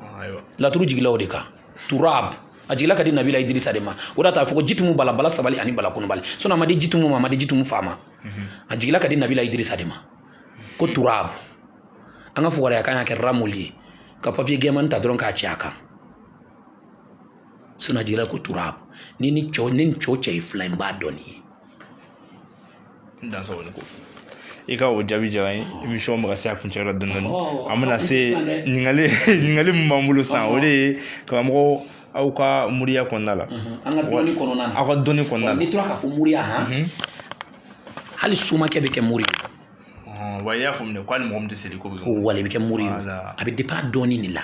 Laturu jigila o de kan. Turab a jigila ka di Nabila Idirisa de ma. O de t'a fɔ ko jitumu bala bala sabali ani bala kunubali. Sinon a ma di jitumu ma, a ma di jitumu fa ma. A jigila ka di Nabila Idirisa de ma ko turab. An ka fugariya kan y'a kɛ ramuli ye, ka papier gɛman ta dɔrɔn k'a ci a kan. Sinon a jigila ko turab. Ni cɛw ni cɛw cɛ ye fila in b'a dɔn nin ye. N dansɔgɔ ko i ka o jaabi diyara n ye. Émission bɛ ka se a kuncɛ la dɔɔni dɔɔni. An bɛna se ɲininkali min b'an bolo sisan, o de ye karamɔgɔ, aw ka moriya kɔnɔna la. An ka dɔnni kɔnɔna na. Aw ka dɔnni kɔnɔna la. N'i tora k'a fɔ moriya, han, hali somakɛ bɛ kɛ mori ye. Wa i y'a faamu dɛ, ko hali mɔgɔ min tɛ seli ko bɛ kɛ. Wala i bɛ kɛ mori ye. A bɛ dépend a dɔnni de la.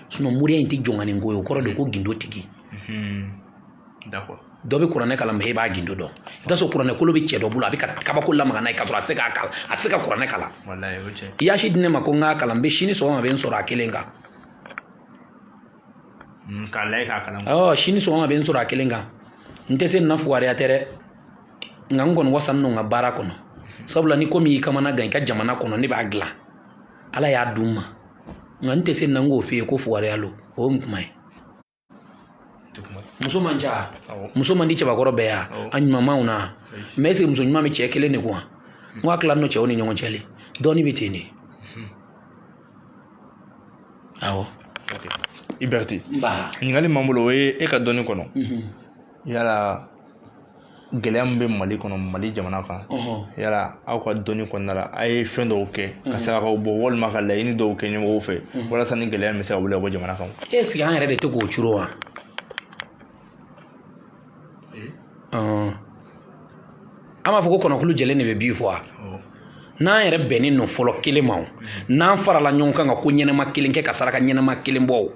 Sinon moriya in tɛ jɔnkanin ko ye, o kɔrɔ de ko gindo tigi. D'accord. Dɔ bɛ kuranɛ kalan, mais e b'a gindo dɔn. I t'a sɔrɔ kuranɛ kolo bɛ cɛ dɔ bolo, a bɛ ka kabako lamaga n'a ye, k'a sɔrɔ a tɛ se k'a kalan, a tɛ se ka kuranɛ kalan. Walayi, o tiɲɛ. I y'a si di ne ma ko n k'a kalan, n bɛ sini sɔgɔma bɛ n sɔrɔ a kelen kan. K'a lajɛ k'a kalan. Awɔ, sini sɔgɔma bɛ n sɔrɔ a kelen kan. N tɛ se nin na fugariya tɛ dɛ, nka n kɔni wasanen don n ka baara kɔnɔ. Sabula ni ko min y'i kamana gan i ka jamana kɔnɔ, ne b'a dilan. Ala y'a d'u ma. Nka n tɛ se nin na, n k'o f'i ye ko fugariya lo, o ye mun kuma ye? Muso man ca, muso man di cɛbakɔrɔ bɛɛ ya, a ɲumanmaw na. Mais est ce que muso ɲuman bɛ cɛ kelen de kun wa? N ko a tilalen don cɛw ni ɲɔgɔn cɛ le, dɔɔni bɛ ten de. Awɔ. I Berete, ɲininkali m'an bolo, o ye e ka dɔnni kɔnɔ. Yala gɛlɛya min bɛ Mali kɔnɔ, Mali jamana kan, yala aw ka dɔnni kɔnɔna la, a ye fɛn dɔw kɛ ka sarakaw bɔ walima ka laɲini dɔw kɛ ɲɛmɔgɔw fɛ walasa ni gɛlɛya min bɛ se ka wuli ka bɔ jamana kan? Est ce que an yɛrɛ de tɛ k'o curo wa? An b'a fɔ ko kɔnɔkulu jɛlen de bɛ bi fɔ wa? N'an yɛrɛ bɛnnen don fɔlɔ kelen ma, n'an farala ɲɔgɔn kan ka ko ɲɛnama kelen kɛ, ka saraka ɲɛnama kelen bɔ o,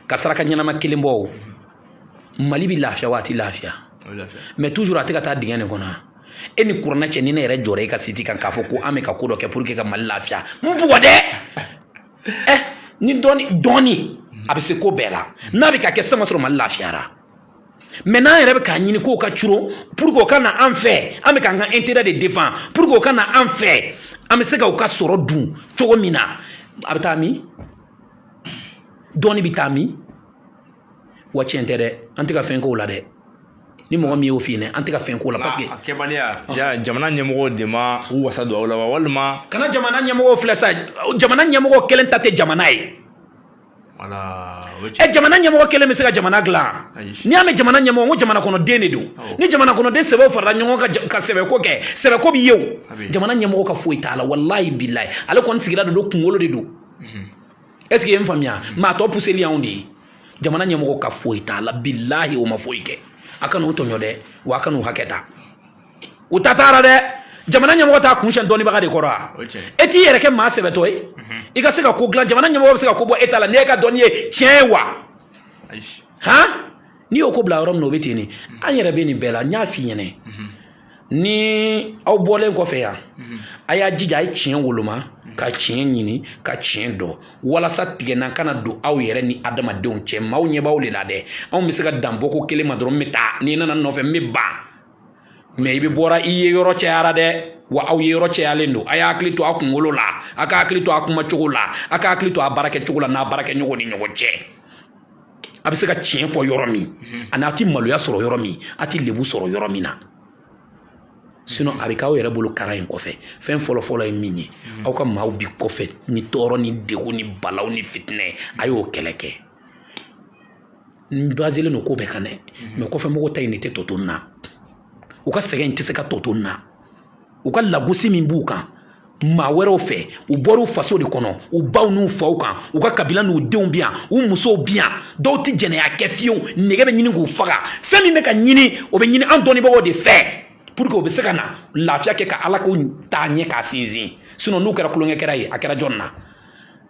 ka saraka ɲɛnama kelen bɔ o, Mali bɛ lafiya waati lafiya. Mais toujours a tɛ ka taa dingɛ nin kɔnɔ. E ni kuranɛ cɛ, ni ne yɛrɛ jɔra e ka site kan k'a fɔ ko an bɛ ka ko dɔ kɛ pour que ka Mali lafiya, n bugɔ dɛ. Ni dɔɔni dɔɔni a bɛ se ko bɛɛ la. N'a bɛ ka kɛ sisan, ma sɔrɔ Mali lafiyara. Mais n'an yɛrɛ bɛ k'a ɲini k'o ka curo pour que o ka na an fɛ, an bɛ k'an ka intérêt de défend pour que o ka na an fɛ, an bɛ se ka u ka sɔrɔ dun cogo min na, a bɛ taa min? Dɔɔni bɛ taa min? Wa tiɲɛ tɛ dɛ, an tɛ ka fɛn k'o la dɛ. Ni mɔgɔ min y'o f'i ɲɛna, an tɛ ka fɛn k'o la parce que a kɛbaliya ya jamana ɲɛmɔgɔw de ma u wasa don aw la wa, walima? Kana jamana ɲɛmɔgɔw filɛ sa, jamana ɲɛmɔgɔ kelen ta tɛ jamana ye. Voilà, o ye Ɛ, tiɲɛ. jamana ɲɛmɔgɔ kelen bɛ se ka jamana dilan? Ayi. N'i y'a mɛn jamana ɲɛmɔgɔ, n ko jamana kɔnɔden de don. Ni jamana kɔnɔden sɛbɛw farala ɲɔgɔn kan ka sɛbɛko kɛ, sɛbɛko bɛ ye o. A bɛ. Jamana ɲɛmɔgɔ ka foyi t'a la, walayi bilayi. Ale kɔni sigira de don, kunkolo de don. Est ce que i ye n faamuya? Maa tɔ puseli y'anw de ye. Jamana ɲɛmɔgɔ ka foyi t'a la, bilahi, o ma foyi kɛ. A kan'u tɔɲɔ dɛ, wa a kan'u hakɛ ta. U ta taara dɛ. Jamana ɲɛmɔgɔ t'a kun siɲɛ dɔnnibaga de kɔrɔ wa? O ye tiɲɛ ye. E t'i yɛrɛ kɛ maa sɛbɛtɔ ye, i ka se ka ko dilan. Jamana ɲɛmɔgɔ bɛ se ka ko bɔ e ta la n'e ka dɔnni ye tiɲɛ ye wa? Ayi. Han, n'i y'o ko bila yɔrɔ min na, o bɛ ten de. An yɛrɛ bɛ nin bɛɛ la, n y'a f'i ɲɛna. Ni aw bɔlen kɔfɛ yan, a y'a jija, a ye tiɲɛ woloma, ka tiɲɛ ɲini, ka tiɲɛ dɔn, walasa tigɛnna kana don aw yɛrɛ ni adamadenw cɛ. Maaw ɲɛ b'aw de la dɛ. Anw bɛ se ka dan bɔko kelen ma dɔrɔn, n bɛ taa. N'i nana n nɔfɛ, n bɛ ban. Mais i bɛ bɔra, i ye yɔrɔ cayara dɛ, wa aw ye yɔrɔ cayalen don. A y'a hakili to a kunkolo la, a ka hakili to a kumacogo la, a ka hakili to a baarakɛcogo la n'a baarakɛɲɔgɔn ni ɲɔgɔn cɛ. A bɛ se ka tiɲɛ fɔ yɔrɔ min, ani a tɛ maloya sɔrɔ yɔrɔ min, a tɛ lebu sɔrɔ yɔrɔ min na. Sinon a bɛ k'aw yɛrɛ bolo kara in kɔfɛ. Fɛn fɔlɔ-fɔlɔ ye min ye, aw ka maaw bi kɔfɛ ni tɔɔrɔ ni degun ni balaw ni fitinɛ, a y'o kɛlɛ kɛ. N baselen don ko bɛɛ kan dɛ, mais kɔfɛ mɔgɔw ta in de tɛ tɔ to n na. U ka sɛgɛn in tɛ se ka tɔ to n na. U ka lagosi min b'u kan maa wɛrɛw fɛ, u bɔr'u faso de kɔnɔ, u baw n'u faw kan, u ka kabila n'u denw bi yan, u musow bi yan, dɔw tɛ jɛnɛya kɛ fiyewu, nɛgɛ bɛ ɲini k'u faga. Fɛn min bɛ ka ɲini, o bɛ ɲini an dɔnnibagaw de fɛ pour que u bɛ se ka na lafiya kɛ, ka ala ko taa ɲɛ, k'a sinsin. Sinon n'u kɛra tulonkɛ kɛra ye, a kɛra jɔn na?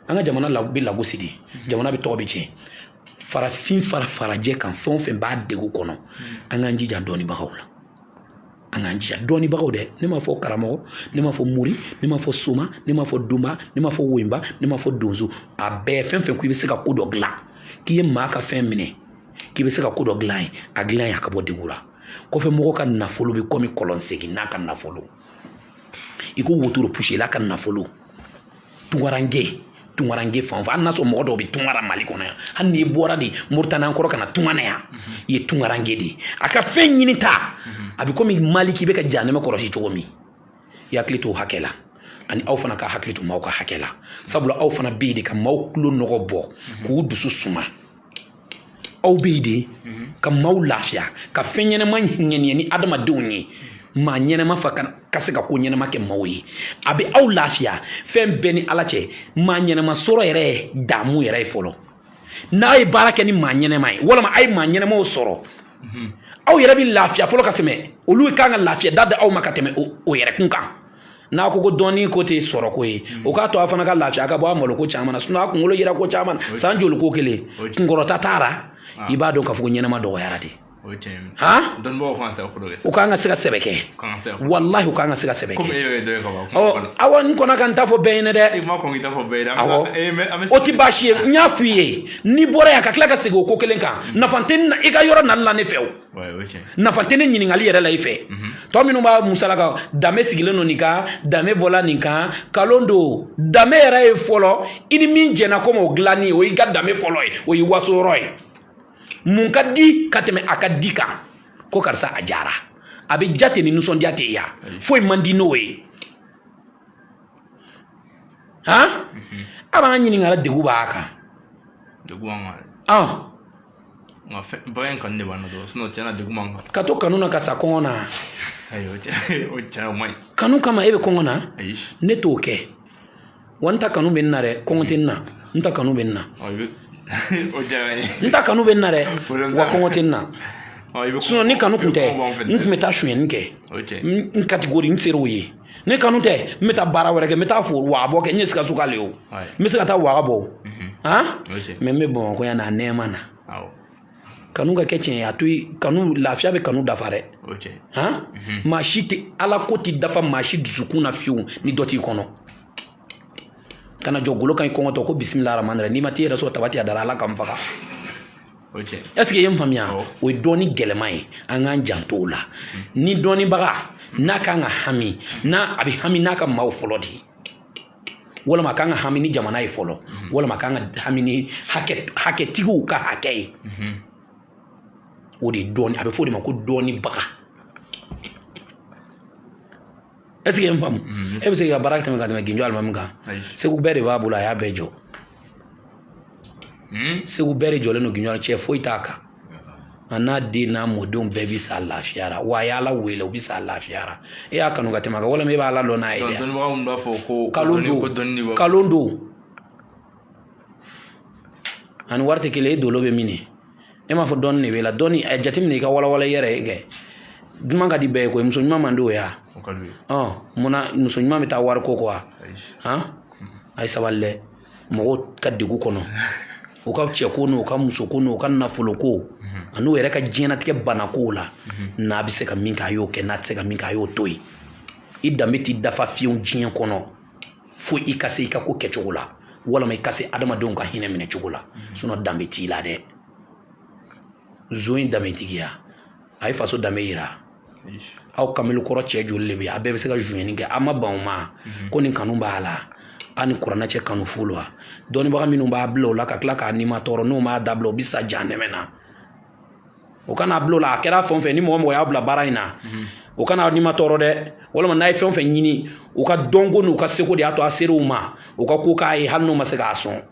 An ka jamana bɛ lagosi de, jamana bɛ tɔgɔ bɛ tiɲɛ. Farafin fara farajɛ kan, fɛn o fɛn b'a degun kɔnɔ, an k'an jija dɔnnibagaw la. An k'an jija dɔnnibagaw dɛ. Ne m'a fɔ karamɔgɔ, ne m'a fɔ mori, ne m'a fɔ soma, ne m'a fɔ donba, ne m'a fɔ woyinba, ne m'a fɔ donso. A bɛɛ, fɛn fɛn ko i bɛ se ka ko dɔ dilan, k'i ye maa ka fɛn minɛ, k'i bɛ se ka ko dɔ dilan ye, a dilan ye, a ka bɔ degun la. Kɔfɛ mɔgɔ ka nafolo bɛ komi kɔlɔn segin n'a ka nafolo, i ko wotoro pusela ka nafolo. Tunkaranke, tunkaranke fan o fan, hali n'a sɔrɔ mɔgɔ dɔw bɛ tunkara Mali kɔnɔ yan, hali n'i bɔra de Moritani kɔrɔ ka na tunga na yan, i ye tunkaranke de ye. A ka fɛn ɲini ta, a bɛ komi Maliki bɛ ka jahanɛmɛ kɔlɔsi cogo min. I hakili t'o hakɛ la, ani aw fana ka hakili to maaw ka hakɛ la, sabula aw fana bɛ yen de ka maaw tulo nɔgɔ bɔ k'u dusu suma. Aw bɛ yen de ka maaw lafiya, ka fɛn ɲɛnɛma ŋɛniya ni adamadenw ye. Maa ɲɛnɛma fa ka se ka ko ɲɛnɛma kɛ maaw ye, a bɛ aw lafiya. Fɛn bɛɛ ni Ala cɛ, maa ɲɛnɛma sɔrɔ yɛrɛ ye damu yɛrɛ ye fɔlɔ. N'a ye baara kɛ ni maa ɲɛnɛma ye, walima a ye maa ɲɛnɛmaw sɔrɔ, aw yɛrɛ bɛ lafiya fɔlɔ ka tɛmɛ olu kan ka lafiya da da aw ma ka tɛmɛ o yɛrɛ kun kan. N'a ko ko dɔnni ko tɛ sɔrɔ ko ye, o k'a to a fana ka lafiya, a ka bɔ a malo ko caman na. Sinon a kunkolo yira ko caman na, san joli ko kelen kunkɔrɔta taara, i b'a dɔn k'a fɔ ko ɲɛnɛma dɔgɔyara de. O ye tiɲɛ ye. Han. Dɔnnibagaw kan ka se ka ko dɔ kɛ. U kan ka se ka sɛbɛ kɛ. Kan ka se ka. Walahi, u kan ka se ka sɛbɛ Komi kɛ. e yɛrɛ ye dɔ ye ka ban. Ɔ awɔ, n kɔnna ka n ta fɔ bɛɛ ɲɛnɛ dɛ. I ma kɔn k'i ta fɔ bɛɛ ye dɛ. Awɔ. An bɛ O ti baasi ye, n y'a f'i ye. N'i bɔra yan ka tila ka segin o ko kelen kan, nafa tɛ i ka yɔrɔ nali la ne fɛ o. Ouais, o ye tiɲɛ ye. Nafa tɛ ne ɲininkali yɛrɛ la i fɛ. Tɔ minnu b'a musala ka danbe sigilen don nin kan, danbe bɔla nin kan, kalon don. Danbe yɛrɛ ye fɔlɔ, i ni min jɛnna komi o dilanni, o y'i ka danbe fɔlɔ ye, o y'i waso yɔrɔ ye. Mun ka di ka tɛmɛ a ka di kan ko karisa a jara, a bɛ ja ten ni nisɔndiya tɛ yan, foyi man di n'o ye. Han, a b'an ɲininka la, degun b'a kan. Degun b'an kan. An Nka fɛn bagan in kanu de b'an na dɔrɔn, sinon tiɲɛna degun b'an kan. Ka to kanu na ka sa kɔngɔ na. Ayi, o tiɲɛ o tiɲɛ o man ɲi. Kanu kama e bɛ kɔngɔ na. Ayi. Ne t'o kɛ wa. N ta kanu bɛ n na dɛ, kɔngɔ tɛ n na. N ta kanu bɛ n na. Ɔ, i bɛ o diyara n ye. N ta kanu bɛ n na dɛ. Problème Wa t'a la. kɔngɔ tɛ n na. Ɔ, i bɛ Sinon ni kanu kun tɛ, kɔngɔ b'anw fɛ. n tun bɛ taa sonyɛni kɛ. O ye tiɲɛ ye. N catégorie n ser'o ye. Ni kanu tɛ, n bɛ taa baara wɛrɛ kɛ, n bɛ taa foro waga bɔ kɛ. N ye Sikaso k'ale o, Ouais. n bɛ se ka taa waga bɔ han. O ye tiɲɛ ye. Mais n bɛ Bamakɔ yan n'a nɛɛma na. Awɔ. Kanu ka kɛ tiɲɛ ye, a to yen. Kanu, lafiya bɛ kanu dafa dɛ. O ye tiɲɛ ye. Han, maa si tɛ ala ko tɛ dafa maa si dusukun na fiyewu ni dɔ t'i kɔnɔ. Kana jɔ golo kan i kɔngɔtɔ ko bisimila rahmani rahim, n'i ma t'i yɛrɛ sɔrɔ tabati a dara, Ala ka n faga. O ye tiɲɛ ye. Est ce que i ye n faamuya? Awɔ. O ye dɔɔni gɛlɛman ye, an k'an janto o la. Ni dɔɔnibaga n'a kan ka hami, n'a a bɛ hami n'a ka maaw fɔlɔ de ye, walima a kan ka hami ni jamana ye fɔlɔ, walima a kan ka hami ni hakɛtigiw ka hakɛ ye. O de ye dɔɔni, a bɛ fɔ o de ma ko dɔɔnibaga. Est ce que i ye n faamu? E bɛ se k'i ka baara tɛmɛ ka tɛmɛ Ginjo alimami kan? Segu bɛɛ de b'a bolo, a y'a bɛɛ jɔ. Segu bɛɛ de jɔlen don Ginjo, cɛ foyi t'a kan. A n'a den n'a mɔdenw bɛɛ bi sa lafiya la, wa a y'Ala wele, u bi sa lafiya la. E y'a kanu ka tɛmɛ a kan, walima e b'Ala dɔn n'a ye dɛ? Dɔnnibagaw minnu b'a fɔ ko kalon don, kalon don. Ani wari tɛ kelen ye. Dolo bɛ min ye, e m'a fɔ dɔɔni de b'e la. Dɔɔni a jateminɛ, i ka walawala i yɛrɛ ye kɛ. Duman ka di bɛɛ ye koyi, muso ɲuman man di o ye wa? Munna muso ɲuman bɛ taa wari ko kɔ wa? Han, a ye sabali dɛ. Mɔgɔw ka degun kɔnɔ, u ka cɛko n'u ka musoko n'u ka nafoloko an'u yɛrɛ ka diɲɛnatigɛ banakow la, n'a bɛ se ka min kɛ, a y'o kɛ, n'a tɛ se ka min kɛ, a y'o to yen. I danbe t'i dafa fiyewu diɲɛ kɔnɔ fo i ka se i ka ko kɛcogo la, walima i ka se adamadenw ka hinɛ minɛ cogo la. Sinon danbe t'i la dɛ. Zon ye danbetigiya, a ye faso danbe yira. Aw kamelekɔrɔ cɛ joli de bɛ yen, a bɛɛ bɛ se ka zonyɛni kɛ, a ma ban o ma. Ko nin kanu b'a la, a ni kuranɛ cɛ kanu fu la. Dɔnnibaga minnu b'a bila o la ka tila k'a nima tɔɔrɔ, n'o m'a dabila, o bɛ sa jahanɛmɛ na. O kana bila o la. A kɛra fɛn o fɛn, ni mɔgɔ mɔgɔ y'a bila baara in na, o kana nima tɔɔrɔ dɛ. Walima n'a ye fɛn o fɛn ɲini, u ka dɔnko n'u ka seko de y'a to a ser'u ma, u ka ko k'a ye, hali n'u ma se k'a sɔn.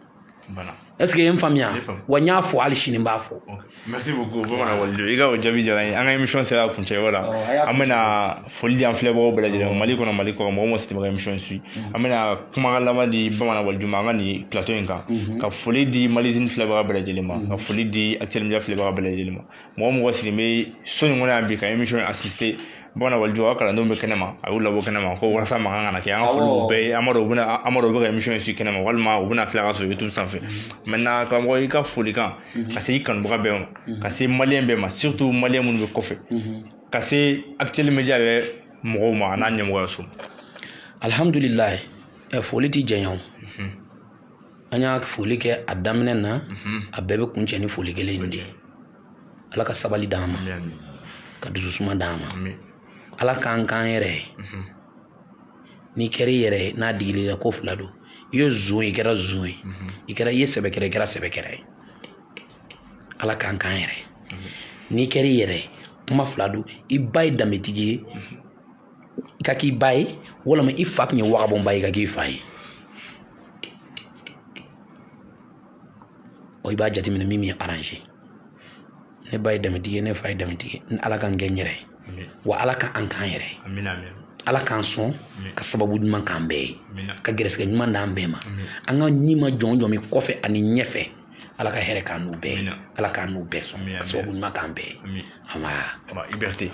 Est ce que i ye n faamuya? Wa n y'a fɔ, hali sini n b'a fɔ. Merci beaucoup Bamanan Waliju, i ka o jaabi diyara n ye. An ka émission sera a kuncɛyɔrɔ la. An bɛna foli di an filɛbagaw bɛɛ lajɛlen ma, Mali kɔnɔ, Mali kɔ, mɔgɔ mɔgɔ sigilen bɛ ka émission suit. An bɛna kumakan laban di Bamanan Waliju ma an ka nin plateau in kan, ka foli di Malizine filɛbaga bɛɛ lajɛlen ma, ka foli di Actuel Media filɛbaga bɛɛ lajɛlen ma, mɔgɔ mɔgɔ sigilen bɛ so in kɔnɔ yan bi ka émission assister. Bamanan Waliju, a ka kalandenw bɛ kɛnɛma, a y'u labɔ kɛnɛma ko walasa mankan kana kɛ. An ka foli b'u bɛɛ ye. An b'a dɔn u bɛna, an b'a dɔn u bɛ ka émission suit kɛnɛma, walima u bɛna tila ka sɔrɔ YouTube sanfɛ. Maintenant, karamɔgɔ, i ka folikan ka se i kanubaga bɛɛ ma, ka se maliyɛn bɛɛ ma, surtout maliyɛn minnu bɛ kɔfɛ, ka se Actuel Media yɛrɛ mɔgɔw ma, a n'a ɲɛmɔgɔyaso. Alhamdulilayi, foli ti janya o. An y'a foli kɛ a daminɛ na, a bɛɛ bɛ kuncɛ ni foli kelen in de ye. Ala ka sabali d'an ma, ka dususuma d'an ma. Ala k'an k'an yɛrɛ ye. N'i kɛra i yɛrɛ ye, n'a digil'i la, ko fila don. I ye zon ye, i kɛra zon ye, i kɛra, i ye sɛbɛkɛrɛ, i kɛra sɛbɛkɛrɛ ye. Ala k'an k'an yɛrɛ ye. N'i kɛra i yɛrɛ ye, kuma fila don. I ba ye danbetigi ye, i ka k'i ba ye, walima i fa tun ye wagabɔnba ye, i ka k'i fa ye. Ɔ, i b'a jateminɛ min b'i arranger. Ne ba ye danbetigi ye, ne fa ye danbetigi ye. Ala k'an kɛ n yɛrɛ ye, wa Ala k'an k'an yɛrɛ ye. Ala k'an sɔn ka sababu ɲuman k'an bɛɛ ye, ka gɛrɛsɛgɛ ɲuman d'an bɛɛ ma. An ka ɲi ma jɔn jɔn min kɔfɛ ani ɲɛfɛ, Ala ka hɛrɛ k'an n'u bɛɛ ye. Ala k'an n'u bɛɛ sɔn ka sababu ɲuman k'an bɛɛ ye. I Berete,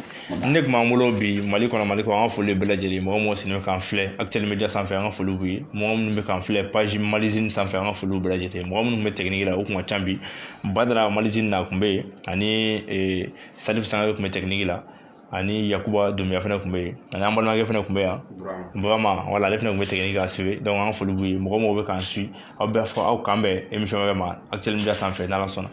ne tun b'an bolo bi Mali kɔnɔ, Mali kɔ. An ka foli bɛɛ lajɛlen, mɔgɔ mɔgɔ sigilen bɛ k'an filɛ Actuel Media sanfɛ, an ka foli b'u ye. Mɔgɔ minnu bɛ k'an filɛ page Malizine sanfɛ, an ka foli bɛɛ lajɛlen. Mɔgɔ minnu bɛ technique la, o kun ka ca bi. Badara Malizine na tun bɛ yen, ani Salif Sangare tun bɛ technique la, ani Yakuba Dunbiya fana tun bɛ yen, ani an balimakɛ fana tun bɛ yan, Burama, wala ale fana tun bɛ technique ka suivre. Donc an ka foli b'u ye. Mɔgɔ mɔgɔ bɛ k'an suit, aw bɛɛ fɔ aw k'an bɛn émission wɛrɛ ma Actuel Media sanfɛ, n'Ala sɔnna.